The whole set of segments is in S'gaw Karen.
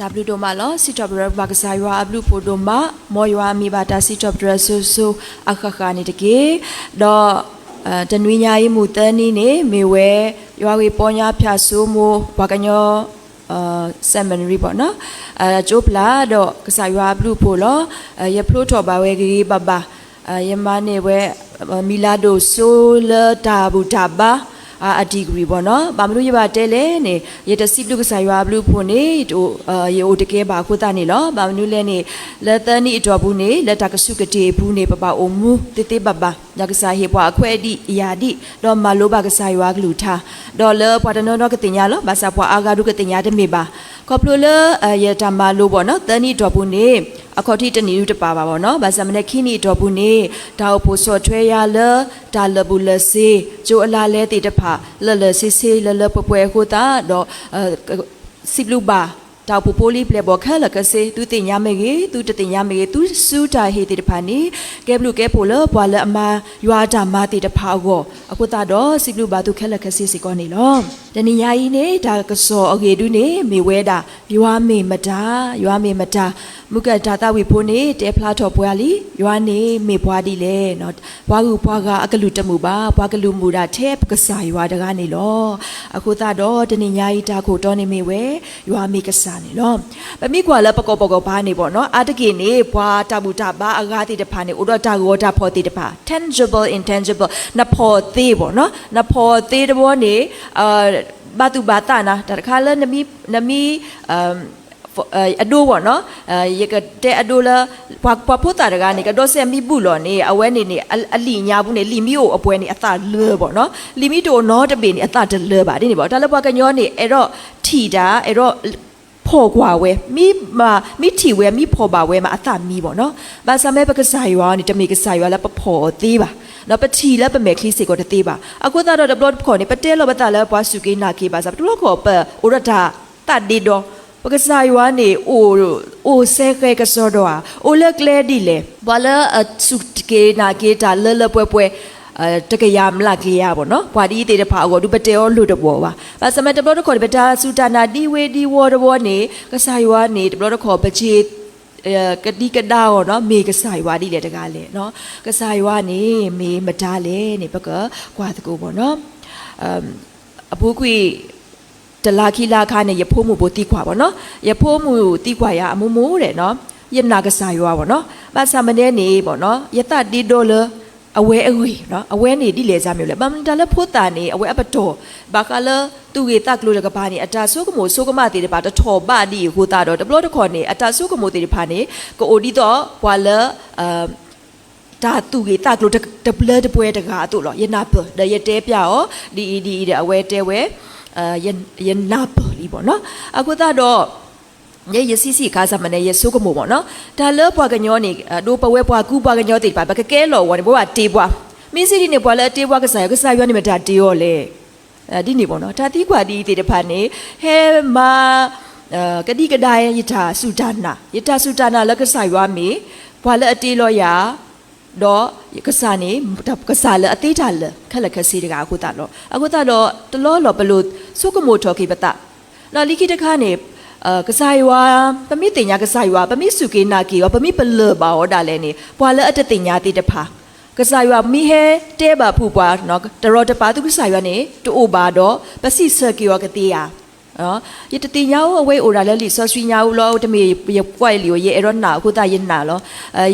တၢ်ဘျုးဒိၣ်မးလီၤ. စံးထီၣ်ပတြၢၤဘၣ်ကစၢ်ယွၤအဘျုးအဖှိၣ်ဒိၣ်မး, မ်ယွၤမ့ၢ်ဘၣ်တၢ်စံးထီၣ်ပတြၢၤစိၤစိၤအဃၣ်ဃၣ်န့ၣ်တက့ၢ်. ဒီး တနွံညါအံၤမုၢ်သၢနံၤန့ၣ် မ့ၢ်ဝဲ ယွၤဂ့ၢ်ပီညါဖၠၣ်စိမိၤ ပှၤကညီ seminary ဘၣ်နီၤ, ကၠိပျၢ်ဒီးကစၢ်ယွၤအဘျုးအဖှိၣ်လီၤ. ယဖျိထီၣ်ဘၣ်ဝဲဂ့ၤဂ့ၤဘၣ်ဘၣ်, ယမၤန့ၢ်ဝဲ မံၤလၤဒိၣ်စိလၢတၢ်ဘူၣ်တၢ်ဘါ အ degree ဘၣ်နီၤ. ဘၣ်မနုၤယဘၣ်တဲလဲၣ်န့ၣ် ယတစံးဘျုးကစၢ်ယွၤအဘျုးအဖှိၣ်န့ၣ် ယအိၣ်တကဲဘၣ်အဃိသတးန့ၣ်လီၤ. ဘၣ်မနုၤလဲၣ်န့ၣ် လၢသၢနံၣ်အတီၢ်ပူၤန့ၣ် လၢတၢ်ကစူၢ်ကတ့ၢ်အပူၤန့ၣ် ပဘၣ်အိၣ်မူသ့သ့ဘၣ်ဘၣ်, ဒီးကစၢ်ဟ့ၣ်ပှၤအခွဲးဒံးအယာ်ဒံး ဒီးမၤလိဘၣ်ကစၢ်ယွၤအကလုၢ်ကထါ, ဒီးလၢပှၤတနီၤနီၤကသ့ၣ်ညါလီၤ. ဘၣ်ဆၣ်ပှၤအါဂၤဒုးကသ့ၣ်ညါတမ့ၢ်ဘၣ်. ခီဖျိလၢ ယတၢ်မၤလိဘၣ်နီၤ သၢနံၣ်အတီၢ်ပူၤန့ၣ် အခီၣ်ထံးတနံၣ်ဒုးတပာ်ဘၣ်ဘၣ်နီၤ. ဘၣ်ဆၣ်မ့ၢ်န့ၣ်ခံနံၣ်အတီၢ်ပူၤန့ၣ် တၢ်အိၣ်ဖှိၣ်ဆီၣ်ထွဲယၤလၢ တၢ်လၢာ်ဘူၣ်လၢာ်စ့ ကၠိအလါလဲသ့ၣ်တဖၣ် လၢာ်လၢာ်ဆ့ဆ့လၢလၢပှဲၤပှဲၤအဃိသတးဒီး စံးဘျုးဘၣ် တၢ်အိၣ်ဖှိၣ်ဖိလံၤပျဲၢ်ဘီၣ်ခဲလၢာ်ခဲဆ့ သုသ့ၣ်ညါမ့ၢ်ဂ့ၤ သုတသ့ၣ်ညါမ့ၢ်ဂ့ၤ သုစုတၢ်ဟ့ၣ်သ့ၣ်တဖၣ်န့ၣ် ကဲဘျုးကဲဖှိၣ်လၢပှၤလၢအမၤယွၤအတၢ်မၤသ့ၣ်တဖၣ်အဂီၢ် အဃိသတးဒီးစံးဘျုးဘၣ်သုခဲလၢာ်ခဲဆ့စ့ၢ်ကီးန့ၣ်လီၤ. တနံၤညါအံၤန့ၣ် တၢ်ကစီၣ်အဂ့ၢ်ဒုးန့ၣ် မ့ၢ်ဝဲဒၣ် ယွၤမ့ၢ်မတၤ, ယွၤမ့ၢ်မတၤ, မုၢ်ကၣ်တၢ်သးဝံၣ်ဖိန့ၣ် တဲဖျါထီၣ်ပှၤလံ, ယွၤန့ၣ်မ့ၢ်ပှၤဒ်လဲၣ် ပှၤဂုၤပှၤဂၤအကလုၢ်တမုာ်ဘၣ်, ပှၤကလုၢ်မုာ်ဒၣ်ထဲပကစၢ်ယွၤတဂၤန့ၣ်လီၤ. အဃိသတးဒီးတနံၤညါအံၤတၢ်ခိၣ်တီန့ၣ်မ့ၢ်ဝဲ ယွၤမ့ၢ်ကစၢ်န့ၣ်လီၤ. ပမ့ၢ်ကွၢ်လၢပကီၢ်ပူၤကီၢ်ပၤန့ၣ်ဘၣ်နီၤ အါတက့ၢ်န့ၣ် ပှၤတၢ်ဘူၣ်တၢ်ဘါအဂၤသ့ၣ်တဖၣ်န့ၣ် အိၣ်ဒီးတၢ်ဂီၤတၢ်ဖီၣ်သ့ၣ်တဖၣ် tangible intangible နဖီၣ်သ့ဘၣ်နီၤ နဖီၣ်သ့တဘျီန့ၣ် ဘၣ်သူၣ်ဘၣ်သးနၤ တၢ်တခါလၢ နမ့ၢ် အဒိဘၣ်နီၤ ယကတဲအဒိလၢ ပှၤဖိသၣ်တဂၤန့ၣ် ကဒီးစဲးမံဘူၣ်လီၤန့ၣ် အဝဲန့ၣ်န့ၣ် အလံာ်ညါပူၤန့ၣ် လံာ်မ့ၢ်အိၣ်အပှဲၤန့ၣ် အသးလၢာ်ဘၣ်နီၤ လံာ်မ့ၢ်တအိၣ်နီတဘ့ၣ်န့ၣ် အသးတလၢာ်ဘၣ်ဒ်န့ၣ်ဘၣ် တၢ်လၢပှၤကညီန့ၣ် အဲၣ်ဒိးထံၣ်တၢ် အဲၣ်ဒိး ဖီၣ်ကွၢ်ဝဲ မ့ၢ်မၤ မ့ၢ်ထံၣ်ဝဲ မ့ၢ်ဖီၣ်ဘၣ်ဝဲမး အသးမံဘၣ်နီၤ ဘၣ်ဆၣ်မ့ၢ်ပကစၢ်ယွၤန့ၣ် တမ့ၢ်ကစၢ်ယွၤလၢပဖီၣ်အီၤသ့ဘၣ် ဒီးပထံၣ်လၢပမဲာ်ချံစ့ၢ်ကီးတသ့ဘၣ် အဃိသတးဒီးတဘျီတခီၣ်န့ၣ် ပတဲလီၤပသးလၢပှၤစူၢ်က့ၤနာ်က့ၤဘၣ်ဆၣ် ပတဘျီတခီၣ်ပအိၣ်ဒီးတၢ်သးဒ့ဒီ ပကစၢ်ယွၤန့ၣ် အိၣ်စဲဃဲၤကစီဒီဧါ အိၣ်လၢကျဲဒ်လဲၣ် ပှၤလၢအစူၢ်က့ၤနာ်က့ၤတၢ်လၢလၢပှဲၤပှဲၤ တကယၤမျးကယၤဘၣ်နီၤ ပှၤဒ်အံၤသ့ၣ်တဖၣ်အဂီၢ်ဒုးပတဲအီၤလိၣ်တဘၣ်ဘၣ် ဘၣ်ဆၣ်မ့ၢ်တဘျီတခီၣ်န့ၣ် ပတၢ်စူၢ်တၢ်နာ်ဒ်ဝ့ၤဒ်ဝီတဘျီန့ၣ် ကစၢ်ယွၤန့ၣ် တဘျီတခီၣ်ပစ့ ကဒံကဒါအီၤနီၤ မ့ၢ်ကစၢ်ယွၤဒ်လဲၣ်တဂၤလဲၣ် ကစၢ်ယွၤန့ၣ် မ့ၢ်မတၤလဲၣ်န့ၣ် ပကကွၢ်သကိးဘၣ်နီၤ အပူၤကွံာ် တလါခံလါအခါန့ၣ် ယဖိမုၣ်ဖိသံကွၢ်ဘၣ်နီၤ ယဖိမုၣ်သံကွၢ်ယၤ အမိၢ်မိၢ်ဒဲးနီၤ ယနာ်ကစၢ်ယွၤဘၣ်နီၤ ဘၣ်ဆၣ်မ့ၢ်န့ၣ်န့ၣ် ယသးဒ့ဒီလၢ အဝဲအဂ့ၢ် အဝဲန့ၣ်ဒ်လဲၣ်စ့ၢ်မ့ၢ်လဲၣ် ဘၣ်မနုၤတၢ်လၢဖိသၣ်န့ၣ် အဝဲအပတီၢ် ဘၣ်ဃးလၢသူၣ်ဂ့ၢ်သးကျိၤတကပၤန့ၣ် အတၢ်ဆိကမိၣ်ဆိကမးသ့ၣ်တဖၣ် တထီၣ်ဘးဒ်အံၤအဃိသတးဒီး တဘျီတခီၣ်န့ၣ် အတၢ်ဆိကမိၣ်သ့ၣ်တဖၣ်န့ၣ် ကအိၣ်ဒ်သိးပှၤလၢ တၢ်သူၣ်ဂ့ၢ်သးကျိၤတဘျၢတပှဲၤတဂၤအသိးလီၤ. ယနၢ်ပၢၢ် ဒီးယတဲပျးအီၤ ဒ်အံၤဒ်အံၤဒီး အဝဲတဲဝဲ ယနၢ်ပၢၢ်လံဘၣ်နီၤ. အဃိသတးဒီး ယဲယဆံးဆံးအခါစ့ၢ်မ့ၢ်န့ၣ် ယဆိကမိၣ်ဘၣ်နီၤ. တၢ်လၢပှၤကညီန့ၣ် ဒ်ပဝဲပှၤကူပှၤကညီသ့ၣ်တဖၣ် ပကကဲလီၤအဂီၢ်န့ၣ် ပဝဲဘၣ်တ့ပှၤ မ့ၢ်စ့ၢ်ဒ်န့ၣ် ပှၤလၢအတ့ပှၤကစၢ်ယွၤ ကစၢ်ယွၤန့ၣ်မတၤတ့အီၤလဲၣ် ဒ်န့ၣ်ဘၣ်နီၤ. တၢ်သံကွၢ်ဒ်အံၤသ့ၣ်တဖၣ်န့ၣ် ဟဲမၤ ကဒံကဒါယတၢ်စူၢ်တၢ်နာ်, ယတၢ်စူၢ်တၢ်နာ်လၢကစၢ်ယွၤမ့ၢ် ပှၤလၢအတ့လီၤယၤ, ဒီးကစၢ်န့ၣ် ကစၢ်လၢအသ့တၢ်လၢာ် ခဲလၢာ်ခဲဆ့တဂၤအဃိသတးလီၤ. အဃိသတးဒီး တလီၢ်လီၢ်ပလိၣ်ဆိကမိၣ်ထီၣ်က့ၤပသး, ဒီးလၢခံတခါန့ၣ် ကစၢ်ယွၤ, ပမ့ၢ်သ့ၣ်ညါကစၢ်ယွၤ, ပမ့ၢ်စူၢ်က့ၤနာ်က့ၤအီၤ, ပမ့ၢ်ပလၢၢ်ဘၣ်အီၤဒၣ်လဲာ်န့ၣ် ပှၤလၢအတသ့ၣ်ညါသ့ၣ်တဖၣ်, ကစၢ်ယွၤမ့ၢ်ဟဲတဲဘၣ်ဖုးပှၤ တရီတပါသုကစၢ်ယွၤန့ၣ် တအိၣ်ဘၣ်ဒီး ပစံးဆၢက့ၤအီၤကသ့ဧါ. ယတသ့ၣ်ညါအိၣ် အဝဲအိၣ်ဒၣ်လၢလံာ်စီဆှံညါအူလီၤ, တမ့ၢ်ယကွၢ်လံာ်အီၤ ယအဲၣ်ဒိးနာ်အဃိသတးယနာ်လီၤ.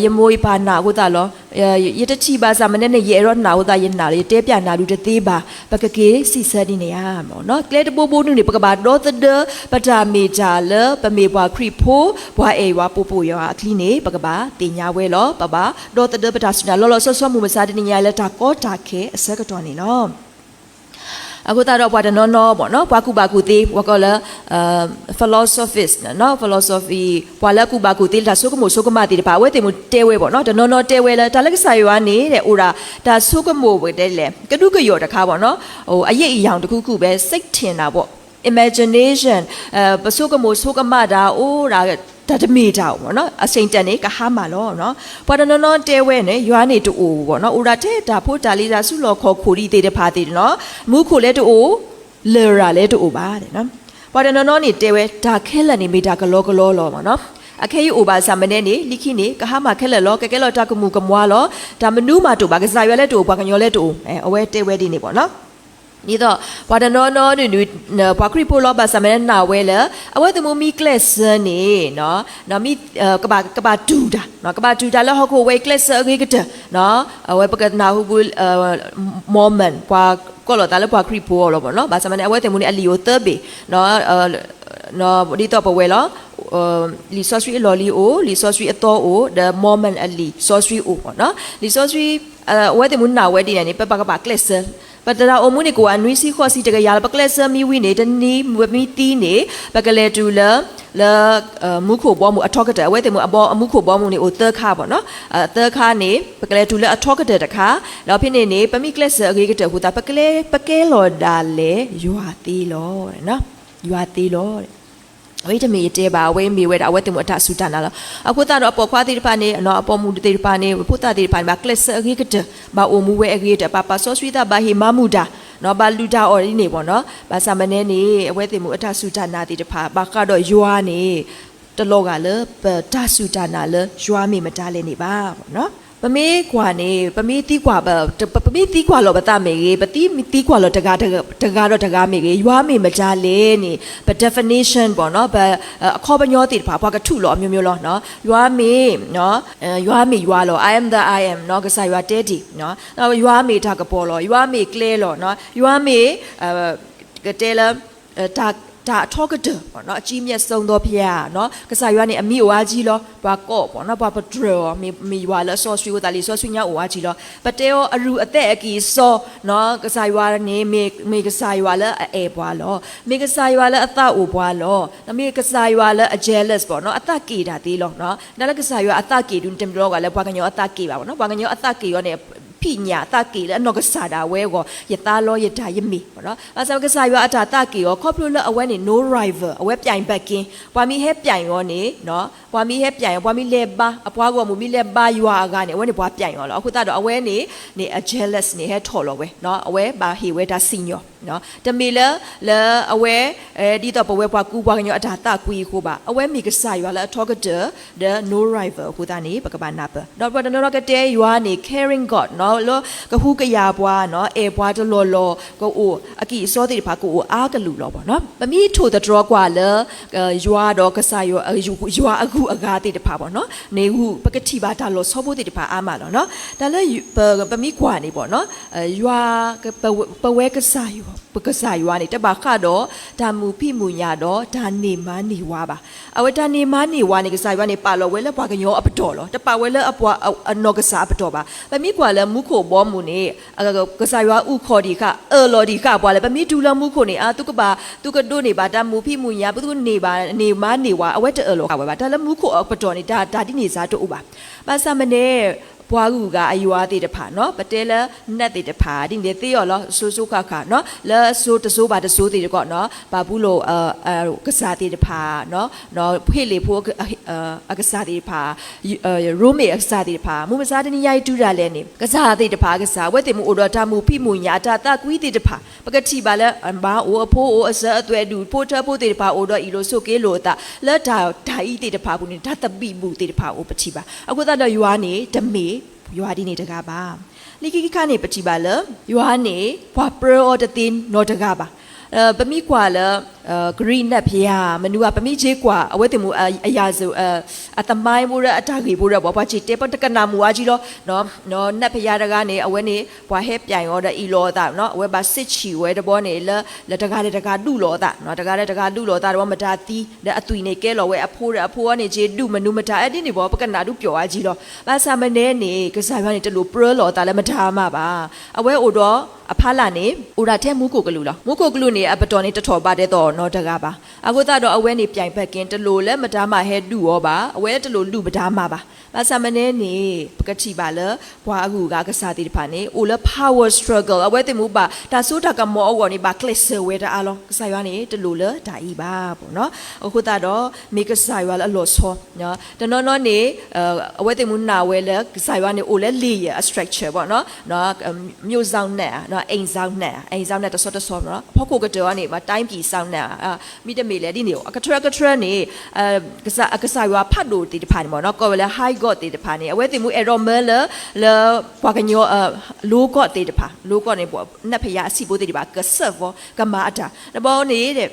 ယမိၢ်ယပၢ်နာ်အဃိသတးလီၤ. ယတထံၣ်ဘၣ်ဆၣ်မ့ၢ်န့ၣ် ယအဲၣ်ဒိးနာ်အဃိသတးယနာ်လီၤ. ယတဲပျးနၤဒုးတသ့ဘၣ်, ပကက့ၤစံးဆၢဒ်န့ၣ်ဧါ. ကျဲတဘိဘိဒုန့ၣ် ပကဘၣ်ဒီသဒၢပတၢ်မ့ၢ်တၢ်လၢပမ့ၢ်ပှၤခရံာ်ဖိ, ပှၤအဲၣ်ယွၤပိာ်ပိာ်ယွၤအချံန့ၣ် ပကဘၣ်သ့ၣ်ညါဝဲလီၤ. ပဘၣ်ဒီသဒၢပတၢ်စူၢ်နာ်လီၤလီၤဆီဆီ မုၢ်မဆါတနံၤညါလၢတၢ်ကီတၢ်ခဲအဆၢကတီၢ်န့ၣ်လီၤ. အဃိသတးဒီးပှၤတနီၤနီၤဘၣ်နီၤ ပှၤကူၣ်ဘၣ်ကူၣ်သ့ ပှၤကိးလၢ philosophies နီၤ philosophy ပှၤလၢအကူၣ်ဘၣ်ကူၣ်သ့လၢတၢ်ဆိကမိၣ်ဆိကမးသ့ၣ်တဖၣ် အဝဲသ့ၣ်မ့ၢ်တဲဝဲဘၣ်နီၤ တနီၤနီၤတဲဝဲလၢ တၢ်လၢကစၢ်ယွၤန့ၣ် အိၣ်ဒၣ်တၢ်ဆိကမိၣ်ဝဲဒ်လဲၣ် ကဒုကယီၣ်တခါဘၣ်နီၤ အယဲၢ်အံၤယၤတခူခူၣ်ဘဲ စိတ်ထင်တာပေါ့ imagination ပဆိကမိၣ်ဆိကမးတၢ်အိၣ်ဒၣ် တၢ်တမ့ၢ်တၢ်အိၣ်ဘၣ်နီၤ အဆၢကတီၢ်န့ၣ် ကဟါမၢ်လီၤ. ပှၤတနီၤနီၤတဲဝဲန့ၣ် ယွၤန့ၣ်တအိၣ်ဘၣ်နီၤ အိၣ်ဒၣ်ထဲတၢ်ဖိတၢ်လံၤတၢ်စုလီၢ်ခီၣ်ခိၣ်ဒ်သ့ၣ်တဖၣ်သ့ၣ်နီၤ မူခိၣ်လၢတအိၣ် လရာ်လၢတအိၣ်ဘၣ် ပှၤတနီၤနီၤန့ၣ်တဲဝဲ တၢ်ခဲလၢာ်န့ၣ်မ့ၢ်တၢ်ကလီကလီလီၤမ့ၢ်နီၤ. အခဲအံၤအိၣ်ဘၣ်ဆၣ်မနဲန့ၣ် လၢခံန့ၣ် ကဟါမၢ်ခဲလၢာ်လီၤ, ကကဲလီၤတၢ်ကမူၣ်ကမွါလီၤ. တၢ်မနုၤမးတအိၣ်ဘၣ်, ကစၢ်ယွၤလၢတအိၣ်, ပှၤကညီလၢတအိၣ်, အဝဲတဲဝဲဒ်န့ၣ်မ့ၢ်နီၤ. ဒ်သိး ပှၤတနီၤနီၤဒုးဒုး ပှၤခရံာ်ဖိလီၤ, ဘၣ်ဆၣ်မနဲနာ်ဝဲလၢ အဝဲသ့ၣ်မ့ၢ်မံကျဲးစၢးန့ၣ် ကဘၣ်တူၢ်တၢ်, ကဘၣ်တူၢ်တၢ်လၢဟီၣ်ခိၣ်ဝဲအံၤကျဲးစၢးအဂ့ၤကတၢၢ်, အဝဲပကနၢ်ဟူပူၤ Mormon ပှၤကိးလီၤသးလၢပှၤခရံာ်ဖိအီၤလီၤမ့ၢ်နီၤ. ဘၣ်ဆၣ်မနဲ အဝဲသ့ၣ်မ့ၢ်န့ၣ် အလံာ်အိၣ်သၢဘ့ၣ်, ဒ်သိးပဝဲလီၤ, လံာ်စီဆှံအလီၢ်လံၤအိၣ်, လံာ်စီဆှံအသီအိၣ်, ဒီး Mormon အလံာ်စီဆှံအိၣ်မ့ၢ်နီၤ. လံာ်စီဆှံ အဝဲသ့ၣ်မ့ၢ်နာ်ဝဲဒ်န့ၣ်န့ၣ် ပဘၣ်ကဘၣ်ကျဲးစၢး, ပတၢ်အိၣ်မူန့ၣ်ကအိၣ်ဝဲနွံဆံဃိးဆံတကယၤလီၤ. ပကျဲးစၢးမံဝံၤန့ၣ် တနံၤမံသံန့ၣ် ပကလဲၤတုၤလၢ လၢ မူခိၣ်ဘီမုၢ်အထီကတၢၢ်, အဝဲသ့ၣ်မ့ၢ်အဘီအမူခိၣ်ဘီမုၢ်န့ၣ်အိၣ်သၢခါမ့ၢ်နီၤ. သၢခါန့ၣ် ပကလဲၤတုၤလၢအထီကတၢၢ်တခါ, ဒီးဖဲန့ၣ်န့ၣ် ပမံကျဲးစၢးအဂ့ၤကတၢၢ်အဃိသတး ပကဲလီၤဒၣ်လဲာ်ယွၤသ့လီၤ. ယွၤသ့လီၤ. အဝဲတမ့ၢ်ယတဲဘၣ်, အဝဲမ့ၢ်ဝဲဒၣ် အဝဲသ့ၣ်မ့ၢ်အတၢ်စူၢ်တၢ်နာ်လီၤ. အဃိသတးဒီး အပိာ်ခွါသ့ၣ်တဖၣ်န့ၣ်, အပိာ်မုၣ်သ့ၣ်တဖၣ်န့ၣ်, ဖိသၣ်သ့ၣ်တဖၣ်န့ၣ် ဘၣ်ကျဲးစၢးအဂ့ၤကတၢၢ်, ဘၣ်ပာ်စီဆှံသး, ဘၣ်ဟ့ၣ်မၤမုာ်တၢ်, ဘၣ်လုၢ်တၢ်အီၣ်ဒ်န့ၣ်မ့ၢ်နီၤ. ဘၣ်ဆၣ်မနဲန့ၣ် အဝဲသ့ၣ်မ့ၢ်အတၢ်စူၢ်တၢ်နာ်သ့ၣ်တဖၣ် ဘၣ်ဃးဒီးယွၤန့ၣ် တလီၤဂာ်လၢပတၢ်စူၢ်တၢ်နာ်လၢယွၤမ့ၢ်မတၤလဲၣ်န့ၣ်ဘၣ်. ပမ့ၢ်ကွၢ်န့ၣ် ပမ့ၢ်သံကွၢ်, ပမ့ၢ်သံကွၢ်လီၤပသးမ့ၢ်ဂ့ၤ, ပသံကွၢ်လီၤတဂၤဒီးတဂၤမ့ၢ်ဂ့ၤ, ယွၤမ့ၢ်မတၤလဲၣ်န့ၣ် ပ definition မ့ၢ်နီၤ, ပ အခီပညီသ့ၣ်တဖၣ် ပှၤကထုးလီၤအမျိုးမျိုးလီၤ. ယွၤမ့ၢ်, ယွၤမ့ၢ်ယွၤလီၤ, I am that I am နီၤ, ကစၢ်ယွၤတဲတ့ၢ်, ယွၤမ့ၢ်တၢ်ကပီၤလီၤ, ယွၤမ့ၢ်ကျဲလီၤ, ယွၤမ့ၢ် ကတဲလၢ တၢ်အထီကတၢၢ်, အကြီးမြတ်ဆုံးသောဘုရား, ကစၢ်ယွၤန့ၣ် အမံၤအိၣ်အါကံလီၤ, ပှၤကိးမ့ၢ်နီၤ, ပှၤပတြၢၤအီၤ, မ့ၢ်ယွၤလၢအစီဆှံအဃိသတး လံာ်စီဆှံညါအိၣ်အါကံလီၤ. ပတဲအီၤအရူၢ်အသဲးအကံၢ်အစီ, ကစၢ်ယွၤန့ၣ် မ့ၢ်ကစၢ်ယွၤလၢအအဲၣ်ပှၤလီၤ, မ့ၢ်ကစၢ်ယွၤလၢအသးအိၣ်ပှၤလီၤ, မ့ၢ်ကစၢ်ယွၤလၢအ jealous မ့ၢ်နီၤ, အသးက့ၣ်တၢ်သ့လီၤ. တၢ်လၢကစၢ်ယွၤအသးက့ၣ်ဒုး တမ့ၢ်လီၤဂာ်လၢပှၤကညီအသးက့ၣ်ဘၣ်မ့ၢ်နီၤ, ပှၤကညီအသးက့ၣ်အီၤန့ၣ် ဖံးညၣ်အသးက့ၣ်လၢအနီၢ်ကစၢ်ဒၣ်ဝဲအဂီၢ်, ယသးလီၤယတၢ်ယမ့ၢ်မ့ၢ်နီၤ. ဘၣ်ဆၣ်ကစၢ်ယွၤအတၢ်သးက့ၣ်အီၤ ခီဖျိလၢအဝဲန့ၣ် no rival, အဝဲပြိုင်ဘက်ကိန်း, ပှၤမ့ၢ်ဟဲပြိုင်အီၤန့ၣ်, ပှၤမ့ၢ်ဟဲပြိုင်အီၤ, ပှၤမ့ၢ်လဲၤဘါ, အပှၤဂီၢ်မုၢ်မ့ၢ်လဲၤဘါယွၤအဂၤန့ၣ် အဝဲန့ၣ်ပှၤပြိုင်အီၤလီၤ. အဃိသတးဒီးအဝဲန့ၣ်န့ၣ် အ jealous န့ၣ် ဟဲထီၣ်လီၤဝဲ, အဝဲဘၣ်ဟ့ၣ်ဝဲတၢ်စံၣ်ညီၣ်, တမ့ၢ်လၢ လၢအဝဲ ဒ်သိးပဝဲပှၤကူပှၤကညီအတၢ်သးကွံအဃိဘၣ်, အဝဲမ့ၢ်ကစၢ်ယွၤလၢအထီကတၢၢ် ဒီး no rival အဃိသတးန့ၣ် ပကဘၣ်နၢ်ပၢၢ်. ဒီးပှၤတနီၤနီၤကတဲယွၤန့ၣ် caring God နီၤ, လၢကဟူးကယာ်ပှၤနီၤ, အဲၣ်ပှၤတလီၢ်လီၢ်, ကအိၣ်အကံၢ်အစီသ့ၣ်တဖၣ် ကအိၣ်အါကလုာ်လီၤမ့ၢ်နီၤ. ပမ့ၢ်ထိၣ်သတြီၤကွၢ်လၢ ယွၤဒီးကစၢ်ယွၤ, ယွၤအဂုၤအဂၤသ့ၣ်တဖၣ်မ့ၢ်နီၤ, န့ၣ်ဂုၢ် ပကထံၣ်ဘၣ်တၢ်လီၤဆီဖိသ့ၣ်တဖၣ်အါမးလီၤနီၤ. တၢ်လၢ ပမ့ၢ်ကွၢ်န့ၣ်မ့ၢ်နီၤ, ယွၤ, ပဝဲကစၢ်ယွၤ, ပကစၢ်ယွၤန့ၣ် တဘၣ်ဃးဒီးတၢ်မုာ်ဖံးမုာ်ညၣ်ဒီးတၢ်န့ၢ်မါန့ၢ်ဝၤဘၣ်. အဝဲတၢ်န့ၢ်မါန့ၢ်ဝၤန့ၣ် ကစၢ်ယွၤန့ၣ် ပာ်လီၤဝဲလၢပှၤကညီအပတီၢ်လီၤ. တပာ်ဝဲလၢအပှၤအနီၢ်ကစၢ်အပတီၢ်ဘၣ်. ပမ့ၢ်ကွၢ်လၢမူခိၣ်ဘီမုၢ်န့ၣ် ကစၢ်ယွၤအုၣ်ခီၣ်ဒံးဃာ်, အၢၣ်လီၤဒံးဃာ်ပှၤလၢ ပမ့ၢ်တုၤလၢမူခိၣ်န့ၣ် အသုကဘၣ်, သုကဒိးန့ၢ်ဘၣ်တၢ်မုာ်ဖံးမုာ်ညၣ်, ပသုကန့ၢ်ဘၣ်န့ၢ်မါန့ၢ်ဝၤ, အဝဲတအၢၣ်လီၤဃာ်ဝဲဘၣ်. တၢ်လၢမူခိၣ်အပတီၢ်န့ၣ် တၢ်ဒ်န့ၣ်စ့ၢ်တအိၣ်ဘၣ်. ဘၣ်ဆၣ်မ့ၢ်န့ၣ် ပှၤဂုၤဂၤအယွၤသ့ၣ်တဖၣ်နီၤ, ပတဲလၢ နတ်သ့ၣ်တဖၣ် ဒ်န့ၣ်သ့အီၤလီၤ, စိၤစိၤဃၣ်ဃၣ်နီၤ, လၢစိၤတစိၤဘၣ်တစိၤသ့ၣ်တဖၣ်နီၤ, ဘၤဘူလိၣ် ကစၢ်သ့ၣ်တဖၣ်, ဟ့လ့ၣ်ဖိ အကစၢ်သ့ၣ်တဖၣ်, ရိမ့ၤအကစၢ်သ့ၣ်တဖၣ်, မုၢ်မဆါတနံၤညါအံၤတုၤဒၣ်လဲာ်န့ၣ် ကစၢ်သ့ၣ်တဖၣ်အကစၢ် အဝဲသ့ၣ်မ့ၢ်အိၣ်ဒီးတၢ်မုာ်ဖံးမုာ်ညၣ် အတၢ်သးကွံသ့ၣ်တဖၣ် ပကထံၣ်ဘၣ်လၢ အမါအိၣ်အဖိအိၣ်အစၢၤအသွဲၣ်ဒူၣ် ဖိထၢဖိသ့ၣ်တဖၣ်အိၣ်ဒီးအ့ၣ်လိာ်ဆိးက့လိာ်အသး လၢတၢ်တၢ်အံၤသ့ၣ်တဖၣ်အပူၤန့ၣ် တၢ်သဘံၣ်ဘုၣ်သ့ၣ်တဖၣ်အိၣ်ပထံၣ်ဘၣ်. အဃိသတးဒီးယွၤန့ၣ် တမ့ၢ်ယွၤဒ်န့ၣ်တဂၤဘၣ်. လၢခံခါန့ၣ် ပထံၣ်ဘၣ်လၢ ယွၤန့ၣ် ပှၤပြၢအီၤတသ့နီတဂၤဘၣ်. ပမ့ၢ်ကွၢ်လၢ ကရံးနတ်ဘုရား မနုၤဂၤ ပမ့ၢ်က့ၤကွၢ် အဝဲသ့ၣ်မ့ၢ် အရာဇဝင် အသမိုင်းဖိဒီးအတၢ်ဂ့ၢ်ဖိဒီး ပှၤပှၤစံၣ်တဲၤပတကနၣ်မုာ်အါကံလီၤ. နတ်ဘုရားတဂၤန့ၣ် အဝဲန့ၣ် ပှၤဟဲပြိုင်အီၤဒီးအ့ၣ်လိာ်အသး အဝဲဘၣ်စံးဆံးဝဲတဘျီန့ၣ် လၢ လၢတဂၤဒီးတဂၤဒူၣ်လိာ်အသး တဂၤဒီးတဂၤဒူၣ်လိာ်အသးတဘျီ မတၤသံ ဒီးအသွံၣ်န့ၣ်ကဲလီၤဝဲအဖိဒီးအဖိအီၤန့ၣ် က့ၤဒူၣ်မနုၤမတၤ အဲဒ်န့ၣ်ဘၣ် ပကနၣ်ဒုးပျီၣ်အါကံလီၤ. ဘၣ်ဆၣ်မ့ၢ်နဲန့ၣ် ကစၢ်ယွၤန့ၣ် တလိၣ်ပြၢလိာ်အသးလၢမတၤမးဘၣ်. အဝဲအိၣ်ဒီးအဖီလာ်န့ၣ် အိၣ်ဒၣ်ထဲမူခိၣ်ကလူးလီၤ. မူခိၣ်ကလူးန့ၣ် အပတီၢ်န့ၣ် တထီၣ်ဘးဒ်သိးနီတဂၤဘၣ်. အဃိသတးဒီးအဝဲန့ၣ် ပြိုင်ဘက်ကိန်း တလိၣ်လၢမတၤမးဟဲဒူၣ်အီၤဘၣ်. အဝဲတလိၣ်ဒူၣ်မတၤမးဘၣ်. ဘၣ်ဆၣ်မ့ၢ်နဲန့ၣ် ပကထံၣ်ဘၣ်လၢ ပှၤအဂုၤအဂၤအကစၢ်သ့ၣ်တဖၣ်န့ၣ် အိၣ်လၢ power struggle အဝဲသ့ၣ်မ့ၢ်ဘၣ် တၢ်စိတၢ်ကမီၤအဂီၢ်န့ၣ် ဘၣ်ကျဲးစၢးဝဲတအါလီၤ. ကစၢ်ယွၤန့ၣ် တလိၣ်လၢတၢ်အံၤဘၣ်. အဃိသတးဒီး မ့ၢ်ကစၢ်ယွၤလၢအလီၤဆီ တနီၤနီၤန့ၣ် အဝဲသ့ၣ်မ့ၢ်နာ်ဝဲလၢ ကစၢ်ယွၤန့ၣ် အိၣ်လၢ layer အ structure ဘၣ်နီၤ, မျိုးစေ့နတ်, အိမ်စေ့နတ်, အိမ်စေ့နတ် တဆီတဆီ ဖီခိၣ်ကတၢၢ်အီၤန့ၣ် တိုင်းပြည်စေ့နတ် မ့တမ့ၢ်လဲၣ်ဒ်န့ၣ် အကထြၢကထြၢန့ၣ် ကစၢ်ယွၤဖးဒိၣ်သ့ၣ်တဖၣ်န့ၣ်မ့ၢ်နီၤ ကိးဝဲလၢ high god သ့ၣ်တဖၣ်န့ၣ် အဝဲသ့ၣ်မူအဲၣ်ဒိးမၢလၢ လၢပှၤကညီ low god သ့ၣ်တဖၣ် low god န့ၣ် နၢ်ဖယါအဆံးဖိသ့ၣ်တဖၣ် ကစၢၢ်ဖီ ကမၤအတၢ် တဘျီန့ၣ်